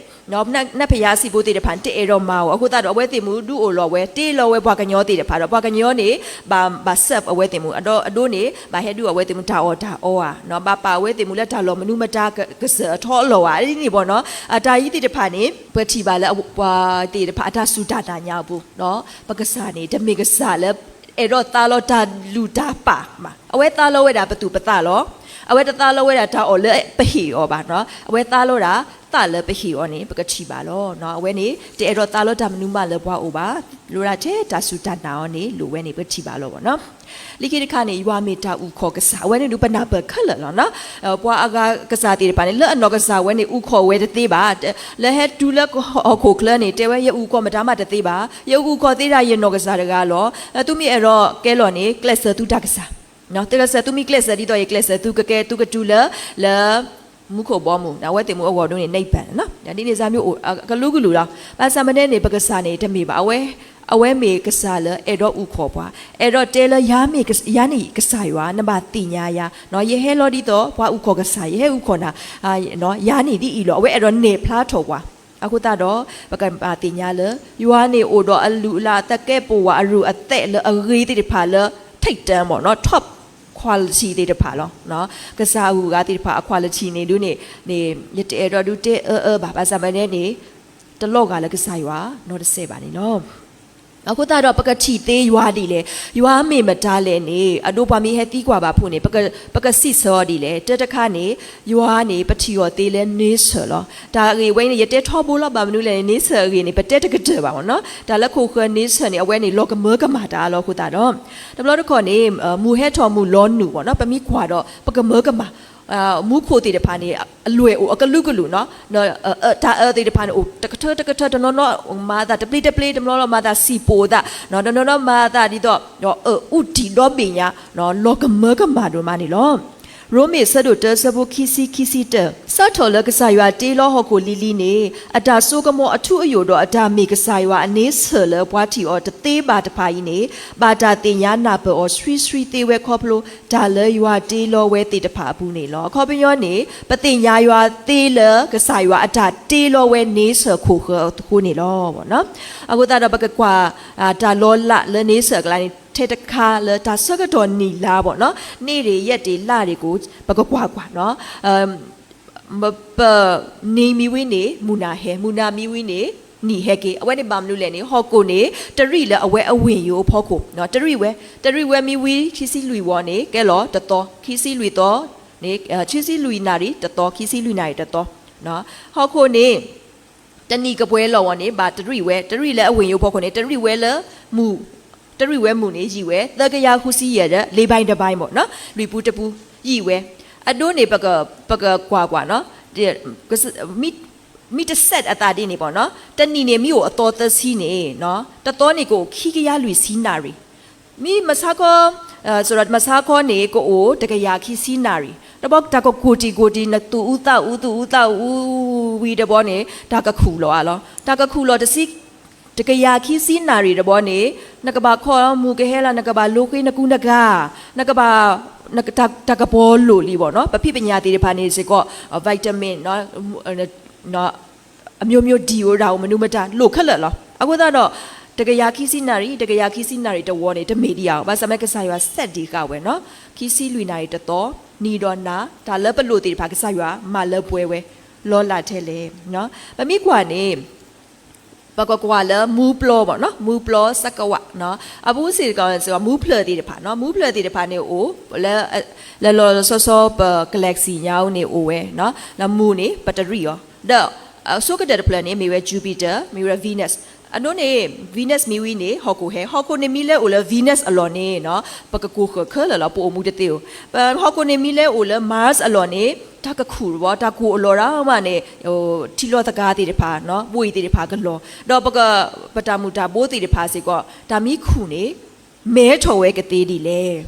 နၢ်ဖယါအဆံးဖိသ့ၣ်တဖၣ်န့ၣ် တအဲၣ်ဒိးမၤအီၤ အဃိသတးဒီး အဝဲသ့ၣ်မူဒုးအိၣ်လီၤဝဲ တ့လီၤဝဲပှၤကညီသ့ၣ်တဖၣ်ဒီး ပှၤကညီန့ၣ် ဘၣ် ဘၣ် serve အဝဲသ့ၣ်မူ အဒိ အဒိန့ၣ် ဘၣ်ဟဲဒုးအဝဲသ့ၣ်မူတၢ်အီၣ်တၢ်အီဧါ ဘၣ်ပာ်အဝဲသ့ၣ်မူလၢတၢ်လီၢ်မနုၤမတၤ ကစၢၢ်အထီအလီၢ်ဧါ ဒ်န့ၣ်မ့ၢ်နီၤ အတၢ်အံၤသ့ၣ်တဖၣ်န့ၣ် ပထံၣ်ဘၣ်လၢပှၤသ့ၣ်တဖၣ်အတၢ်စူၢ်တၢ်နာ်ညါအပူၤ ပကစၢ်န့ၣ် တမ့ၢ်ကစၢ်လၢ အဲၣ်ဒိးသါလီၤတၢ်လူၢ်တၢ်ပာ်မး အဝဲသါလီၤဝဲဒၣ်ပသူၣ်ပသးလီၤ အဝဲတသါလီၤဝဲဒၣ်တၢ်အီၣ်လၢပဟ့ၣ်အီၤဘၣ် အဝဲသါလီၤဒၣ်သးလၢပဟ့ၣ်အီၤန့ၣ် ပကထံၣ်ဘၣ်လီၤ အဝဲန့ၣ် တအဲၣ်ဒိးသါလီၤတၢ်မနုၤမးလၢပှၤအိၣ်ဘၣ် လိၣ်ဒၣ်ထဲတၢ်စူၢ်တၢ်နာ်အီၤန့ၣ် လိၣ်ဝဲန့ၣ် ပထံၣ်ဘၣ်လီၤဘၣ်နီၤ လၢခံတခါန့ၣ် ယွၤမ့ၢ်တၢ်အုၣ်ခီၣ်ကစၢ် အဝဲန့ၣ်ဒုးပနၢ်ပၢၢ်ခဲလၢာ်လီၤနီၤ ပှၤအဂၤကစၢ်သ့ၣ်တဖၣ်န့ၣ် လၢအနီၢ်ကစၢ်ဝဲန့ၣ် အုၣ်ခီၣ်ဝဲတသ့ဘၣ် လၢဟဲတုၤလၢဟီၣ်ခိၣ်ချၢန့ၣ် တဲဝဲယအုၣ်ခီၣ်မတၤမးတသ့ဘၣ် ယအုၣ်ခီၣ်သ့ဒၣ်ယနီၢ်ကစၢ်တဂၤလီၤ သုမ့ၢ်အဲၣ်ဒိးကဲလီၤန့ၣ် ကျဲးစၢးသုတၢ်ကစၢ် ကျဲးစၢးသုမ့ၢ်ကျဲးစၢးဒ်သိး ယကျဲးစၢးသုကကဲသုကတုၤလၢ လၢ မူခိၣ်ဘီမုၢ် အဝဲသ့ၣ်မူအဂီၢ်ဒိၣ်န့ၣ် နံၣ်ပၢၢ် ဒ်န့ၣ်စၢ်မ့ၢ်အိၣ်ကလုာ်ကလုာ်လီၤ ဘၣ်ဆၣ်မ့ၢ်န့ၣ် ပကစၢ်န့ၣ် တမ့ၢ်ဘၣ် အဝဲ အဝဲမ့ၢ်ကစၢ်လၢအဲၣ်ဒိးအုၣ်ခီၣ်ပှၤ အဲၣ်ဒိးတဲလၢ ယၤန့ၣ်ကစၢ်ယွၤ နဘၣ်သ့ၣ်ညါယၤ ယဟဲလီၤဒ်သိး ပှၤအုၣ်ခီၣ်ကစၢ် ယဟဲအုၣ်ခီၣ်နၤ ယၤန့ၣ်ဒ်အံၤလီၤ အဝဲအဲၣ်ဒိးနဲၣ်ဖျါထီၣ်ပှၤ အဃိသတးဒီး ပကဘၣ်သ့ၣ်ညါလၢ ယွၤန့ၣ်အိၣ်ဒီးအလုၢ်အလၢ် သကဲးပဝး အရူၢ်အသဲးလၢအဂ့ၤသ့ၣ်တဖၣ်လၢ ထိပ်တန်းမ့ၢ်နီၤ top quality သ့ၣ်တဖၣ်လီၤ ကစၢ်အဂုၤအဂၤသ့ၣ်တဖၣ်အ quality န့ၣ်ဒုးန့ၣ် ယတအဲၣ်ဒိးဒုးတဲအၢအၢဘၣ် ဘၣ်ဆၣ်မ့ၢ်န့ၣ် တလီၤဂာ်လၢကစၢ်ယွၤနီတစဲးဘၣ်န့ၣ်လီၤ အဃိသတးဒီး ပကထံၣ်သ့ယွၤဒ်လဲၣ်, ယွၤမ့ၢ်မတၤလဲၣ်န့ၣ် အဒိပှၤမ့ၢ်ဟဲသံကွၢ်ဘၣ်ဖုးန့ၣ် ပကစံးဆၢအီၤဒ်လဲၣ်. တၢတခါန့ၣ် ယွၤန့ၣ် ပထံၣ်အီၤသ့လၢ nature လီၤ. တၢ်အဂ့ၢ်ဝဲန့ၣ် ယတဲထီဘိလီၤ. ဘၣ်မနုၤလဲၣ်န့ၣ် nature အဂ့ၢ်န့ၣ် ပတဲတကတၢၢ်ဘၣ်မ့ၢ်နီၤ. တၢ်လၢခိၣ်ဃၢၤ nature န့ၣ် အဝဲန့ၣ် လီၤကမၢကမၣ်တၢ်လီၤ. အဃိသတးဒီး တဘျီတခီၣ်န့ၣ် မုၢ်ဟဲထီၣ်မုၢ်လီၤနုာ်မ့ၢ်နီၤ. ပမ့ၢ်ကွၢ်ဒီး ပကမၢကမၣ် မူခိၣ်သ့ၣ်တဖၣ်န့ၣ် အလွဲၢ်အိၣ်အကလုာ်ကလုာ်နီၤ. တၢ်အၢသ့ၣ်တဖၣ်န့ၣ် အိၣ်တကထၢတကထၢ တနီၤနီၤမၤသးတပျ့တပျ့, တနီၤနီၤမၤသးစံၣ်ပိၢ်သး, တနီၤနီၤမၤသးဒ်သိး အၢအူတံၢ်ဒီဘ့ၣ်ညါ, လီၤကမၢကမၣ်ဒိၣ်မးန့ၣ်လီၤ. ရိမ့ၤ ဆၢဒိၣ်တၢ ဆၢဖိခံဆံ ခံဆံတၢ, စးထီၣ်လၢကစၢ်ယွၤတ့လီၤဟီၣ်ခိၣ်လံၤလံၤန့ၣ် အတၢ်စိကမီၤအထူအယိာ်ဒီး အတၢ်မ့ၢ်ကစၢ်ယွၤအ nature လၢပှၤထံၣ်အီၤတသ့ဘၣ်တဖၣ်အံၤန့ၣ် ဘၣ်တၢ်သ့ၣ်ညါနၢ်ပၢၢ်အီၤဆှံဆှံသ့ဝဲခီဖျိ တၢ်လၢယွၤတ့လီၤဝဲသ့ၣ်တဖၣ်အပူၤန့ၣ်လီၤ. အခီပညီန့ၣ် ပသ့ၣ်ညါယွၤသ့လၢ ကစၢ်ယွၤအတၢ်တ့လီၤဝဲ nature ခိၣ်ဃၢၤအဃိန့ၣ်လီၤ. အဃိသတးဒီး ပကကွၢ် တၢ်လီၤလးလၢ nature အကျါန့ၣ် ထဲတခါလၢတၢ်ဆၢကတီၢ်နံၣ်လါဘၣ်နီၤ, န့ၣ်ရ့ၣ်ယဲၢ်တ့ၢ်လါရ့ၣ်ကိး ပကကွၢ်ကွၢ်နီၤ. ပ နံၤမံၤဝံၤန့ၣ် မုၢ်နၤဟဲ, မုၢ်နၤမံၤဝံၤန့ၣ် နံၤဟဲက့ၤ. အဝဲန့ၣ်ဘၣ်မနုၤလဲၣ်န့ၣ် ဟီၣ်ခိၣ်န့ၣ် တရံးလၢအဝဲအဝ့ၢ်ယိၤအဖီခိၣ်, တရံးဝဲ, တရံးဝဲမံၤဝံၤ ခံဆံလွံၢ်ဝီန့ၣ် ကဲလီၤတသီ, ခံဆံလွံၢ်သီန့ၣ် ခံဆံလွံၢ်နၣ်ရံၣ်တသီ, ခံဆံလွံၢ်နၣ်ရံၣ်တသီ. ဟီၣ်ခိၣ်န့ၣ် တနံၤကပှဲၤလီၤဝီန့ၣ် ဘၣ်တရံးဝဲ, တရံးလၢအဝ့ၢ်ယိၤဖီခိၣ်န့ၣ် တရံးဝဲလၢ တရံးဝဲမုၢ်န့ၣ် ယံာ်ဝဲ သၢကယၤဃုဆံယဲၢ်ဒီး လေးပိုင်းတစ်ပိုင်းမ့ၢ်နီၤ, လွံၢ်ပူတပူ ယံာ်ဝဲ. အဒိန့ၣ် ပကကွၢ်ကွၢ်နီၤ, မ့ၢ်တစဲးအသးဒ်န့ၣ်မ့ၢ်နီၤ, တနံၤန့ၣ် မ့ၢ်အိၣ်အသီသၢဆံန့ၣ် တသီန့ၣ်ကအိၣ်ခံကယၤလွံၢ်ဆံနၣ်ရံၣ်, မ့ၢ်မဆါခီ မဆါခီန့ၣ် ကအိၣ်တကယၤခံဆံနၣ်ရံၣ်, တဘျီတၢ်ကကိၢ်တံၢ်ကိၢ်တံၢ် နသူၣ်အူသးအူ သူၣ်အူသးအူဝံၤတဘျီန့ၣ် တၢ်ကခူၣ်လီၤအါလီၤ. တၢ်ကခူၣ်လီၤတဆံ တကယၤခံဆံနၣ်ရံၣ်တဘျီန့ၣ် နကဘၣ်ခီမုၢ်ကဟဲလၢ နကဘၣ်လိဃ့နကူနကၤ, နကဘၣ် တၢ်ကပီၤလိၣ်လံမ့ၢ်နီၤ, ပဖံးပညၣ်သ့ၣ်တဖၣ်န့ၣ်စ့ၢ်ကီး vitamin အမျိုးမျိုး ဒံၣ်အိၣ်ဒၣ်အိၣ်မနုၤမတၤ လိၣ်ခဲလၢာ်လီၤ. အဃိသတးဒီး တကယၤခံဆံနၣ်ရံၣ် တကယၤခံဆံနၣ်ရံၣ်တဝီန့ၣ် တမ့ၢ်ဒံးဧါ, ဘၣ်ဆၣ်မ့ၢ်ကစၢ်ယွၤစဲးဒံးဃာ်ဝဲနီၤ, ခံဆံလွံၢ်နၣ်ရံၣ်တသီ, နံၤဒီးနၤ တၢ်လၢပလိၣ်သ့ၣ်တဖၣ် ကစၢ်ယွၤမၤလၢပှဲၤဝဲ လီၤလးထဲလဲၣ်. ပမ့ၢ်ကွၢ်န့ၣ် ပကကွၢ်လၢမူပျီမ့ၢ်နီၤ, မူပျီ စကဝး, အပူၤစ့ၢ်ကီး မူဖျၢၣ်သ့ၣ်တဖၣ်နီၤ, မူဖျၢၣ်သ့ၣ်တဖၣ်န့ၣ်အိၣ် လၢလီၤလီၤဆီဆီပ galaxy ညါအူန့ၣ်အိၣ်ဝဲ, လၢမူန့ၣ် ပတရံးအီၤ, ဒီးအဆိကတၢၢ်တဖျၢၣ်န့ၣ် မ့ၢ်ဝဲ Jupiter မ့ၢ်ဝဲ Venus, အဒိန့ၣ် Venus မံၤဝံၤန့ၣ် ဟီၣ်ခိၣ်ဟဲ, ဟီၣ်ခိၣ်န့ၣ်မံၤလဲၤအိၣ်လၢ Venus အလီၢ်န့ၣ်နီၤ ပကကိၢ်ဃၢၤခဲလၢာ်လီၤ, ပအိၣ်မူတသ့ဧိၤ, ပဟီၣ်ခိၣ်န့ၣ်မံၤလဲၤအိၣ်လၢ Mars အလီၢ်န့ၣ် တၢ်ကခူၣ်တဘျီ, တၢ်ကအိၣ်အလီၢ်ဒၣ်မးန့ၣ် ထံလီၤသကၤသ့ၣ်တဖၣ်, ဘှ့ၣ်သ့ၣ်တဖၣ်ကလီၤ, ဒီးပက, ပတၢ်မုၢ်တၢ်ဘိသ့ၣ်တဖၣ်စ့ၢ်ကီး တၢ်မံခူၣ်န့ၣ် မဲထီၣ်ဝဲကသ့ဒ်လဲၣ်.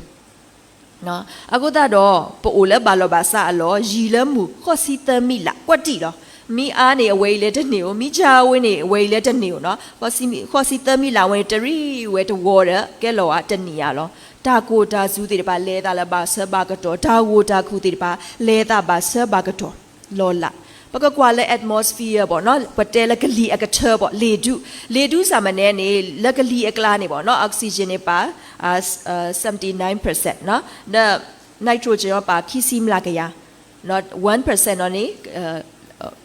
အဃိသတးဒီး ပအိၣ်လၢဘၣ်လီၢ်ဘၣ်စးအလီၢ်, ယံာ်လၢမုၢ်ဃိးဆံသၢမံးလး, ကွၢ်တံၢ်လီၤ. မ့ၢ်အါန့ၣ် အဝဲအံၤလၢတန့ၢ်ဧိၤ, မ့ၢ်ကါဝဲန့ၣ် အဝဲအံၤလၢတန့ၢ်ဧိၤနီၤ. ဃိးဆံသၢမံၤလၢ်ဝဲန့ၣ် တရံးဝဲတဝီဒီး ကဲလီၤဝဲတနံၤဧါလီၤ. တၢ်ကိၢ်တၢ်စူၤသ့ၣ်တဖၣ် လဲၤသးလၢဘၣ်ဆၢဘၣ်ကတီၢ်, တၢ်ဂိၢ်တၢ်ခုၣ်သ့ၣ်တဖၣ် လဲၤသးဘၣ်ဆၢဘၣ်ကတီၢ်လီၤလး. ပကကွၢ်လၢ atmosphere ဘၣ်နီၤ, ပတဲလၢကလံၤအကထၢဘၣ်, လ့ၣ်ဒူ, လ့ၣ်ဒူစ့ၢ်မ့ၢ်န့ၣ်န့ၣ် လၢကလံၤအကျါန့ၣ်ဘၣ်နီၤ, oxygen န့ၣ်ပာ် seventy nine percent နီၤ, ဒီး nitrogen ပာ်ခံဆံမျးကယၤ one percent နီၤန့ၣ်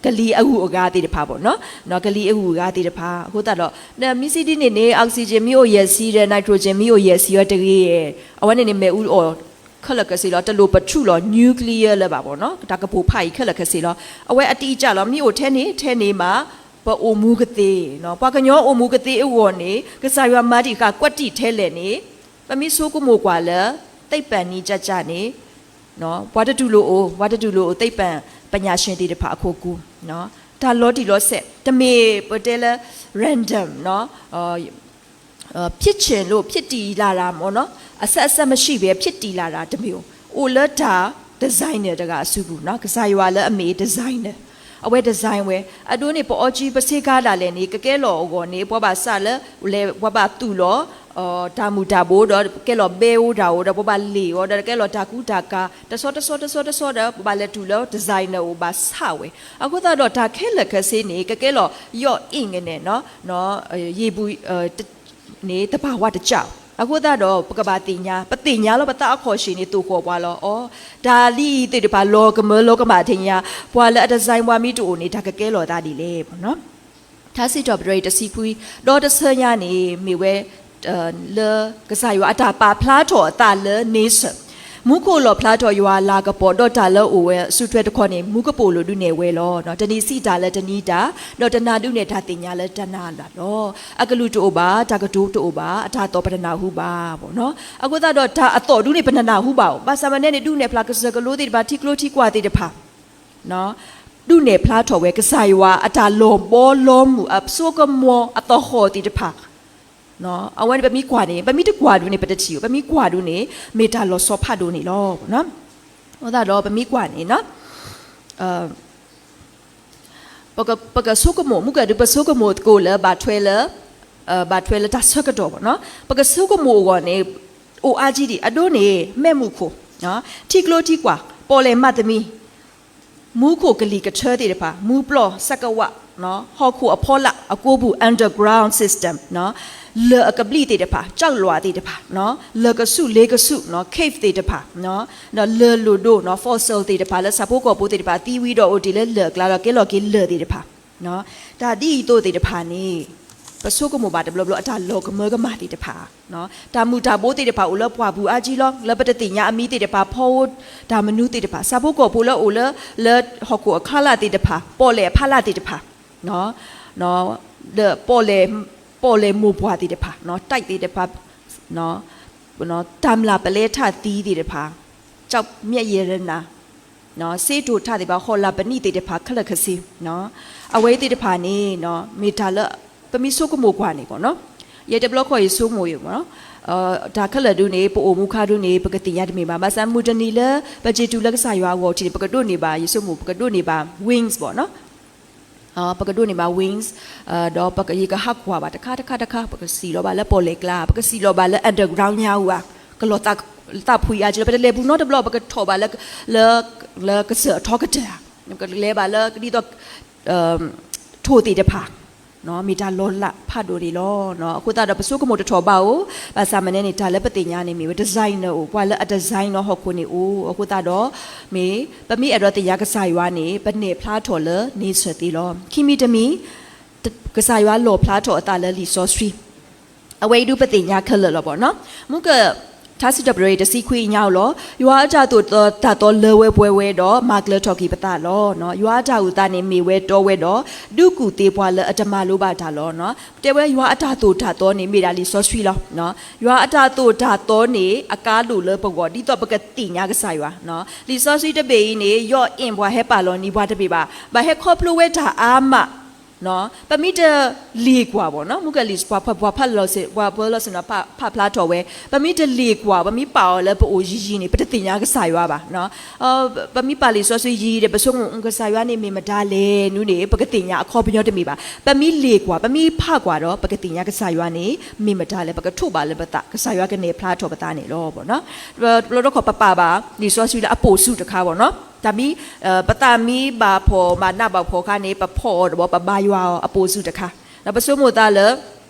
ကလံၤအဂုၤအဂၤသ့ၣ်တဖၣ်ဘၣ်နီၤ, ကလံၤအဂုၤအဂၤသ့ၣ်တဖၣ်. အဃိသတးဒီး မ့ၢ်စံးဒ်န့ၣ်န့ၣ် oxygen မ့ၢ်အိၣ်ယဲၢ်ဆံဒီး nitrogen မ့ၢ်အိၣ်ယဲၢ်ဆံအီၤတဂ့ၤ, အဝဲန့ၣ်န့ၣ် မ့ၣ်အူအီၣ် ခဲလၢာ်ခဲဆ့လီၤ. တလိၣ်ပထူၣ်လီၤ nuclear လၢၤဘၣ်ဘၣ်နီၤ, တၢ်ကပိာ်ဖးအံၤခဲလၢာ်ခဲဆ့လီၤ. အဝဲအတံၢ်ကၢ်လီၤ, မ့ၢ်အိၣ်ထဲန့ၣ် ထဲန့ၣ်မး ပအိၣ်မူကသ့နီၤ. ပှၤကညီအိၣ်မူကသ့အဂီၢ်န့ၣ် ကစၢ်ယွၤမၤတံၢ်ဃာ်ကွၢ်တံၢ်ထဲလဲၣ်န့ၣ် ပမ့ၢ်ဆိကမိၣ်ကွၢ်လၢ သိပ္ပံနည်းကျကျန့ၣ် ပှၤတတူၢ်လိာ်အိၣ်, ပှၤတတူၢ်လိာ်အိၣ် သိပ္ပံပညာရှင် သ့ၣ်တဖၣ်အခိၣ်ကူၣ်, တၢ်လီၤတံၢ်လီၤဆဲး တမ့ၢ်ပတဲလၢ random နီၤ, ဖြစ်ချင်လို့ ဖြစ်တည်လာတာမ့ၢ်နီၤ, အဆက်အဆက်မရှိဘဲ ဖြစ်တည်လာတာ တမ့ၢ်အိၣ်, အိၣ်လၢတၢ် designer တဂၤအစုပူၤနီၤ, ကစၢ်ယွၤလၢအမ့ၢ် designer အဝဲ design ဝဲ, အဒိန့ၣ် ပအီကၠံပဆ့ကၤဒၣ်လဲာ်န့ၣ် ကကဲလီၤအဂီၢ်န့ၣ် ပှၤဘၣ်ဆၣ်လၢ လဲၤပှၤဘၣ်သူၣ်လီၤ တၢ်မုၢ်တၢ်ဘိဒီး ကဲလီၤဘဲအိၣ်တၢ်အိၣ်ဒီး ပှၤဘၣ်လ့ၣ်အီၤဒီး ကဲလီၤတၢ်ကူတၢ်ကၤ တဆီတဆီတဆီတဆီဒီး ပဘၣ်လဲၤတုၤလၢ designer အိၣ်ဘၣ်ဆၣ်ဝဲ. အဃိသတးဒီး တၢ်ခဲလၢာ်ခဲဆ့န့ၣ် ကကဲလီၤ ယီၢ်အ့ၣ်ကနဲၣ်နီၤ, ရေဘူး န့ၣ် သဘာဝတကျ အဃိသတးဒီး ပကဘၣ်သ့ၣ်ညါ, ပသ့ၣ်ညါလီၤ ပသးအခီၣ်ဆ့ၣ်န့ၣ် သိၣ်ဃီၣ်ပှၤလီၤ. အီ, တၢ်ဒ်အံၤသ့ၣ်တဖၣ် လီၤကမၢလီၤကမၣ်ထံၣ်ညါ, ပှၤလၢအ design ပှၤမ့ၢ်တအိၣ်န့ၣ် တၢ်ကကဲလီၤသးဒ်လဲၣ်. ထါစံးထီၣ်ပတြၢၤတဆံခွံ, ဒီတဆၢညါန့ၣ် မ့ၢ်ဝဲ လၢကစၢ်ယွၤအတၢ်ပာ်ဖျါထီၣ်အသးလၢ nature, မူခိၣ်လီၣ်ဖျါထီၣ်ယွၤအလၤကပီၤ ဒီးတၢ်လၢအအိၣ်ဝဲအစုထွဲတခီန့ၣ် မူကပိာ်လိာ်ဒုးနဲၣ်ဝဲလီၤ. တနံၤစံးတၢ်လၢတနံၤတၢ်, ဒီးတနၤဒုးနဲၣ်တၢ်သ့ၣ်ညါလၢတနၤလီၤ. အကလုၢ်တအိၣ်ဘၣ်, တၢ်ကတိၤတအိၣ်ဘၣ်, အတၢ်သီၣ်ပတနၢ်ဟူဘၣ်ဘၣ်နီၤ. အဃိသတးဒီး တၢ်အသီၣ်ဒုးန့ၣ် ပနနၢ်ဟူဘၣ်အိၣ်, ဘၣ်ဆၣ်မနုၤန့ၣ် ဒုးနဲၣ်ဖျါကစၢၢ်ကလိသ့ၣ်တဖၣ် ထံကျိထံကွၢ်သ့ၣ်တဖၣ် ဒုးနဲၣ်ဖျါထီၣ်ဝဲ ကစၢ်ယွၤအတၢ်လီၤဘီလီၤမုၢ် အစိကမီၤအသဟီၣ်သ့ၣ်တဖၣ်, အဝဲန့ၣ်ပမ့ၢ်ကွၢ်န့ၣ် ပမ့ၢ်တကွၢ်ဒုးန့ၣ် ပတထံၣ်ဧိၤ, ပမ့ၢ်ကွၢ်ဒုးန့ၣ် မ့ၢ်တၢ်လီၤဆီဖးဒိၣ်န့ၣ်လီၤ. အဃိသတးဒီး ပမ့ၢ်ကွၢ်န့ၣ် ပကဆိကမိၣ် မုၢ်ကၢၢ်ဒုး ပဆိကမိၣ်သကိးလၢ ဘၣ်ထွဲလၢ ဘၣ်ထွဲလၢတၢ်ဆၢကတီၢ်ဘၣ်နီၤ. ပကဆိကမိၣ်အဂီၢ်န့ၣ် အိၣ်အါကံဒံး အဒိန့ၣ် မဲးမုၢ်ခိၣ်, ထံကျိထံကွၢ်, ပီၣ်လဲၣ်မးသမံ, မူခိၣ်ကလံၤကထၢသ့ၣ်တဖၣ်, မူပျီၢ် စကဝး, ဟီၣ်ခိၣ်အဖီလာ်အကိပူၤ underground system, လၢၢ်အကဘျံးသ့ၣ်တဖၣ်, ကၠီၣ်လွးသ့ၣ်တဖၣ်, လၢၢ်ကဆူၣ်လ့ကဆူၣ်, cave သ့ၣ်တဖၣ်, ဒီးလၢၢ်လိၣ်ဒိၣ်, fossil သ့ၣ်တဖၣ် လၢဆၣ်ဖိကီၢ်ဖိသ့ၣ်တဖၣ် သံဝံၤဒီးအိၣ်တ့ၢ်လၢလၢၢ်အကျါဒီး ကဲလီၤက့ၤလၢၢ်သ့ၣ်တဖၣ် တၢ်ဒ်အံၤသိးသ့ၣ်တဖၣ်န့ၣ် ပဆိကမိၣ်ဘၣ်တဘျီဘျီ အတၢ်လီၤကမၢကမၣ်သ့ၣ်တဖၣ်, တၢ်မုၢ်တၢ်ဘိသ့ၣ်တဖၣ် အိၣ်လၢပှၢ်ပူၤအါကံလီၤ. လၢပတသ့ၣ်ညါအမံၤသ့ၣ်တဖၣ် ဖီအိၣ်တၢ်မနုၤသ့ၣ်တဖၣ်, ဆၣ်ဖိကီၢ်ဖိလၢအိၣ်လၢ လၢဟီၣ်ခိၣ်အဖီလာ်သ့ၣ်တဖၣ်, ပီၣ်လဲၣ်အဖီလာ်သ့ၣ်တဖၣ်, ဒီးပီၣ်လဲၣ်, ပီၣ်လဲၣ်မိၢ်ပှၢ်သ့ၣ်တဖၣ်, တၢ်သ့ၣ်တဖၣ် တၢ်မျၢ်ပလဲထၣ်သံသ့ၣ်တဖၣ်, ကၠီၣ်မျဲးယဲၢ်ရနၤ, စ့တိၣ်ထၣ်သ့ၣ်တဖၣ်, ဟီၣ်လာ်ပနံၣ်သ့ၣ်တဖၣ် ခဲလၢာ်ခဲဆ့, အဝဲသ့ၣ်တဖၣ်န့ၣ် မ့ၢ်တၢ်လၢ ပမ့ၢ်ဆိကမိၣ်ကွၢ်န့ၣ်ဘၣ်နီၤ, ယဲတဘျီခီယဆိကမိၣ်အံၤဘၣ်နီၤ, တၢ်ခဲလၢာ်ဒုးန့ၣ် ပအိၣ်မူခါဒုးန့ၣ် ပကသ့ၣ်ညါတမ့ၢ်ဘၣ်. ဘၣ်ဆၣ်မုၢ်တနံၤလၢ ပက့ၤတုၤလၢကစၢ်ယွၤအဂီၢ်ထံးန့ၣ် ပကဒိးန့ၢ်ဘၣ် ယဆိကမိၣ် ပကဒိးန့ၢ်ဘၣ် wings ဘၣ်နီၤ ပကဒိးန့ၢ်ဘၣ် wings, ဒီးပကယကဟးကွၢ်ဘၣ်တခါတခါတခါ ပကစံၣ်လီၤဘၣ်လၢပီၣ်လဲၣ်ကျါ, ပကစံၣ်လီၤဘၣ်လၢ underground ညါအူဧါ, ကလီၤသးဖှံအါကံလီၤ, ပတလဲၤပူၤနီတဘျီ ပကထီၣ်ဘၣ်လၢ လၢကစၢၢ်အထီကတၢၢ်ဧါ, ပကလဲၤဘၣ်လၢဒ်သိး ထိၣ်သ့ၣ်တဖၣ် မ့ၢ်တၢ်လီၤလးဖးဒိၣ်န့ၣ်လီၤ. အဃိသတးဒီး ပဆိကမိၣ်တထီၣ်ဘးဧိၤ, ဘၣ်ဆၣ်မနုၤန့ၣ် တၢ်လၢပသ့ၣ်ညါန့ၣ် မ့ၢ်ဝဲ designer အိၣ်, ပှၤလၢအ design ဟီၣ်ခိၣ်န့ၣ်အိၣ်. အဃိသတးဒီး မ့ၢ် ပမ့ၢ်အဲၣ်ဒိးသ့ၣ်ညါကစၢ်ယွၤန့ၣ် ပနဲၣ်ဖျါထီၣ်လၢ nature သ့လီၤ. ခံမံၤတမံၤ ကစၢ်ယွၤလီၣ်ဖျါထီၣ်အသးလၢလံာ်စီဆှံ အဝဲအံၤဒုးပသ့ၣ်ညါခဲလၢာ်လီၤဘၣ်နီၤ. မုၢ်ကၢၢ် ထါစံးထီၣ်ပတြၢၤတဆံခွံအံၤညါလီၤ. ယွၤအတၢ်သိၣ်တၢ်သီလၢဝဲပှဲၤဝဲဒီး မၤကျၢၤထီၣ်က့ၤပသးလီၤ. ယွၤအတၢ်အုၣ်သးန့ၣ်မ့ၢ်ဝဲတီဝဲဒီး ဒုးကူၣ်သ့ပှၤလၢအတမၤလိဘၣ်တၢ်လီၤ. တဲဝဲယွၤအတၢ်သိၣ်တၢ်သီန့ၣ် မ့ၢ်ဒၣ်လံာ်စီဆှံလီၤ. ယွၤအတၢ်သိၣ်တၢ်သီန့ၣ် အကါဒိၣ်လၢပဂီၢ် ဒ်သိးပကသ့ၣ်ညါကစၢ်ယွၤ. လံာ်စီဆှံတဘ့ၣ်အံၤန့ၣ် ယီၢ်အ့ၣ်ပှၤဟဲပာ်လီၤနံၤပှၤတဘ့ၣ်ဘၣ်. ဘၣ်ဟဲခီဖျိဝဲတၢ်အါမး ပမ့ၢ်တလ့ၤကွၢ်ဘၣ်နီၤ မုၢ်ကလံၤ ပှၤဖးလီၤစ့ၢ် ပှၤပၢလီၤစ့ၢ်နီၤ ဖးဖျါထီၣ်ဝဲ ပမ့ၢ်တလ့ၤကွၢ် ပမ့ၢ်ပာ်အီၤလၢပအိၣ်ယံၤယံၤန့ၣ် ပတသ့ၣ်ညါကစၢ်ယွၤဘၣ်. ပမ့ၢ်ပာ်လံာ်စီဆှံယံၤဒီး ပဆိကမိၣ်ကစၢ်ယွၤန့ၣ်မ့ၢ်မတၤလဲၣ်န့ၣ် ပကသ့ၣ်ညါအခီပညီတမ့ၢ်ဘၣ်. ပမ့ၢ်လ့ၤကွၢ် ပမ့ၢ်ဖးကွၢ်ဒီး ပကသ့ၣ်ညါကစၢ်ယွၤန့ၣ် မ့ၢ်မတၤလဲၣ် ပကထိးဘၣ်လၢပသး ကစၢ်ယွၤကနဲၣ်ဖျါထီၣ်ပသးန့ၣ်လီၤ. တဘျီတခီၣ်ပပာ်ဘၣ်လံာ်စီဆှံလၢအပိာ်စုတခါဘၣ်နီၤ တၢ်မ့ၢ် ပသးမ့ၢ်ဘၣ်ဖှီၣ်ဘၣ်နးဘၣ်ဖှီၣ်အခါန့ၣ် ပဖီၣ်အီၤဒီးပဘါယွၤအီၤ အပိာ်စုတခါ ဒီးပဆိကမိၣ်သးလၢ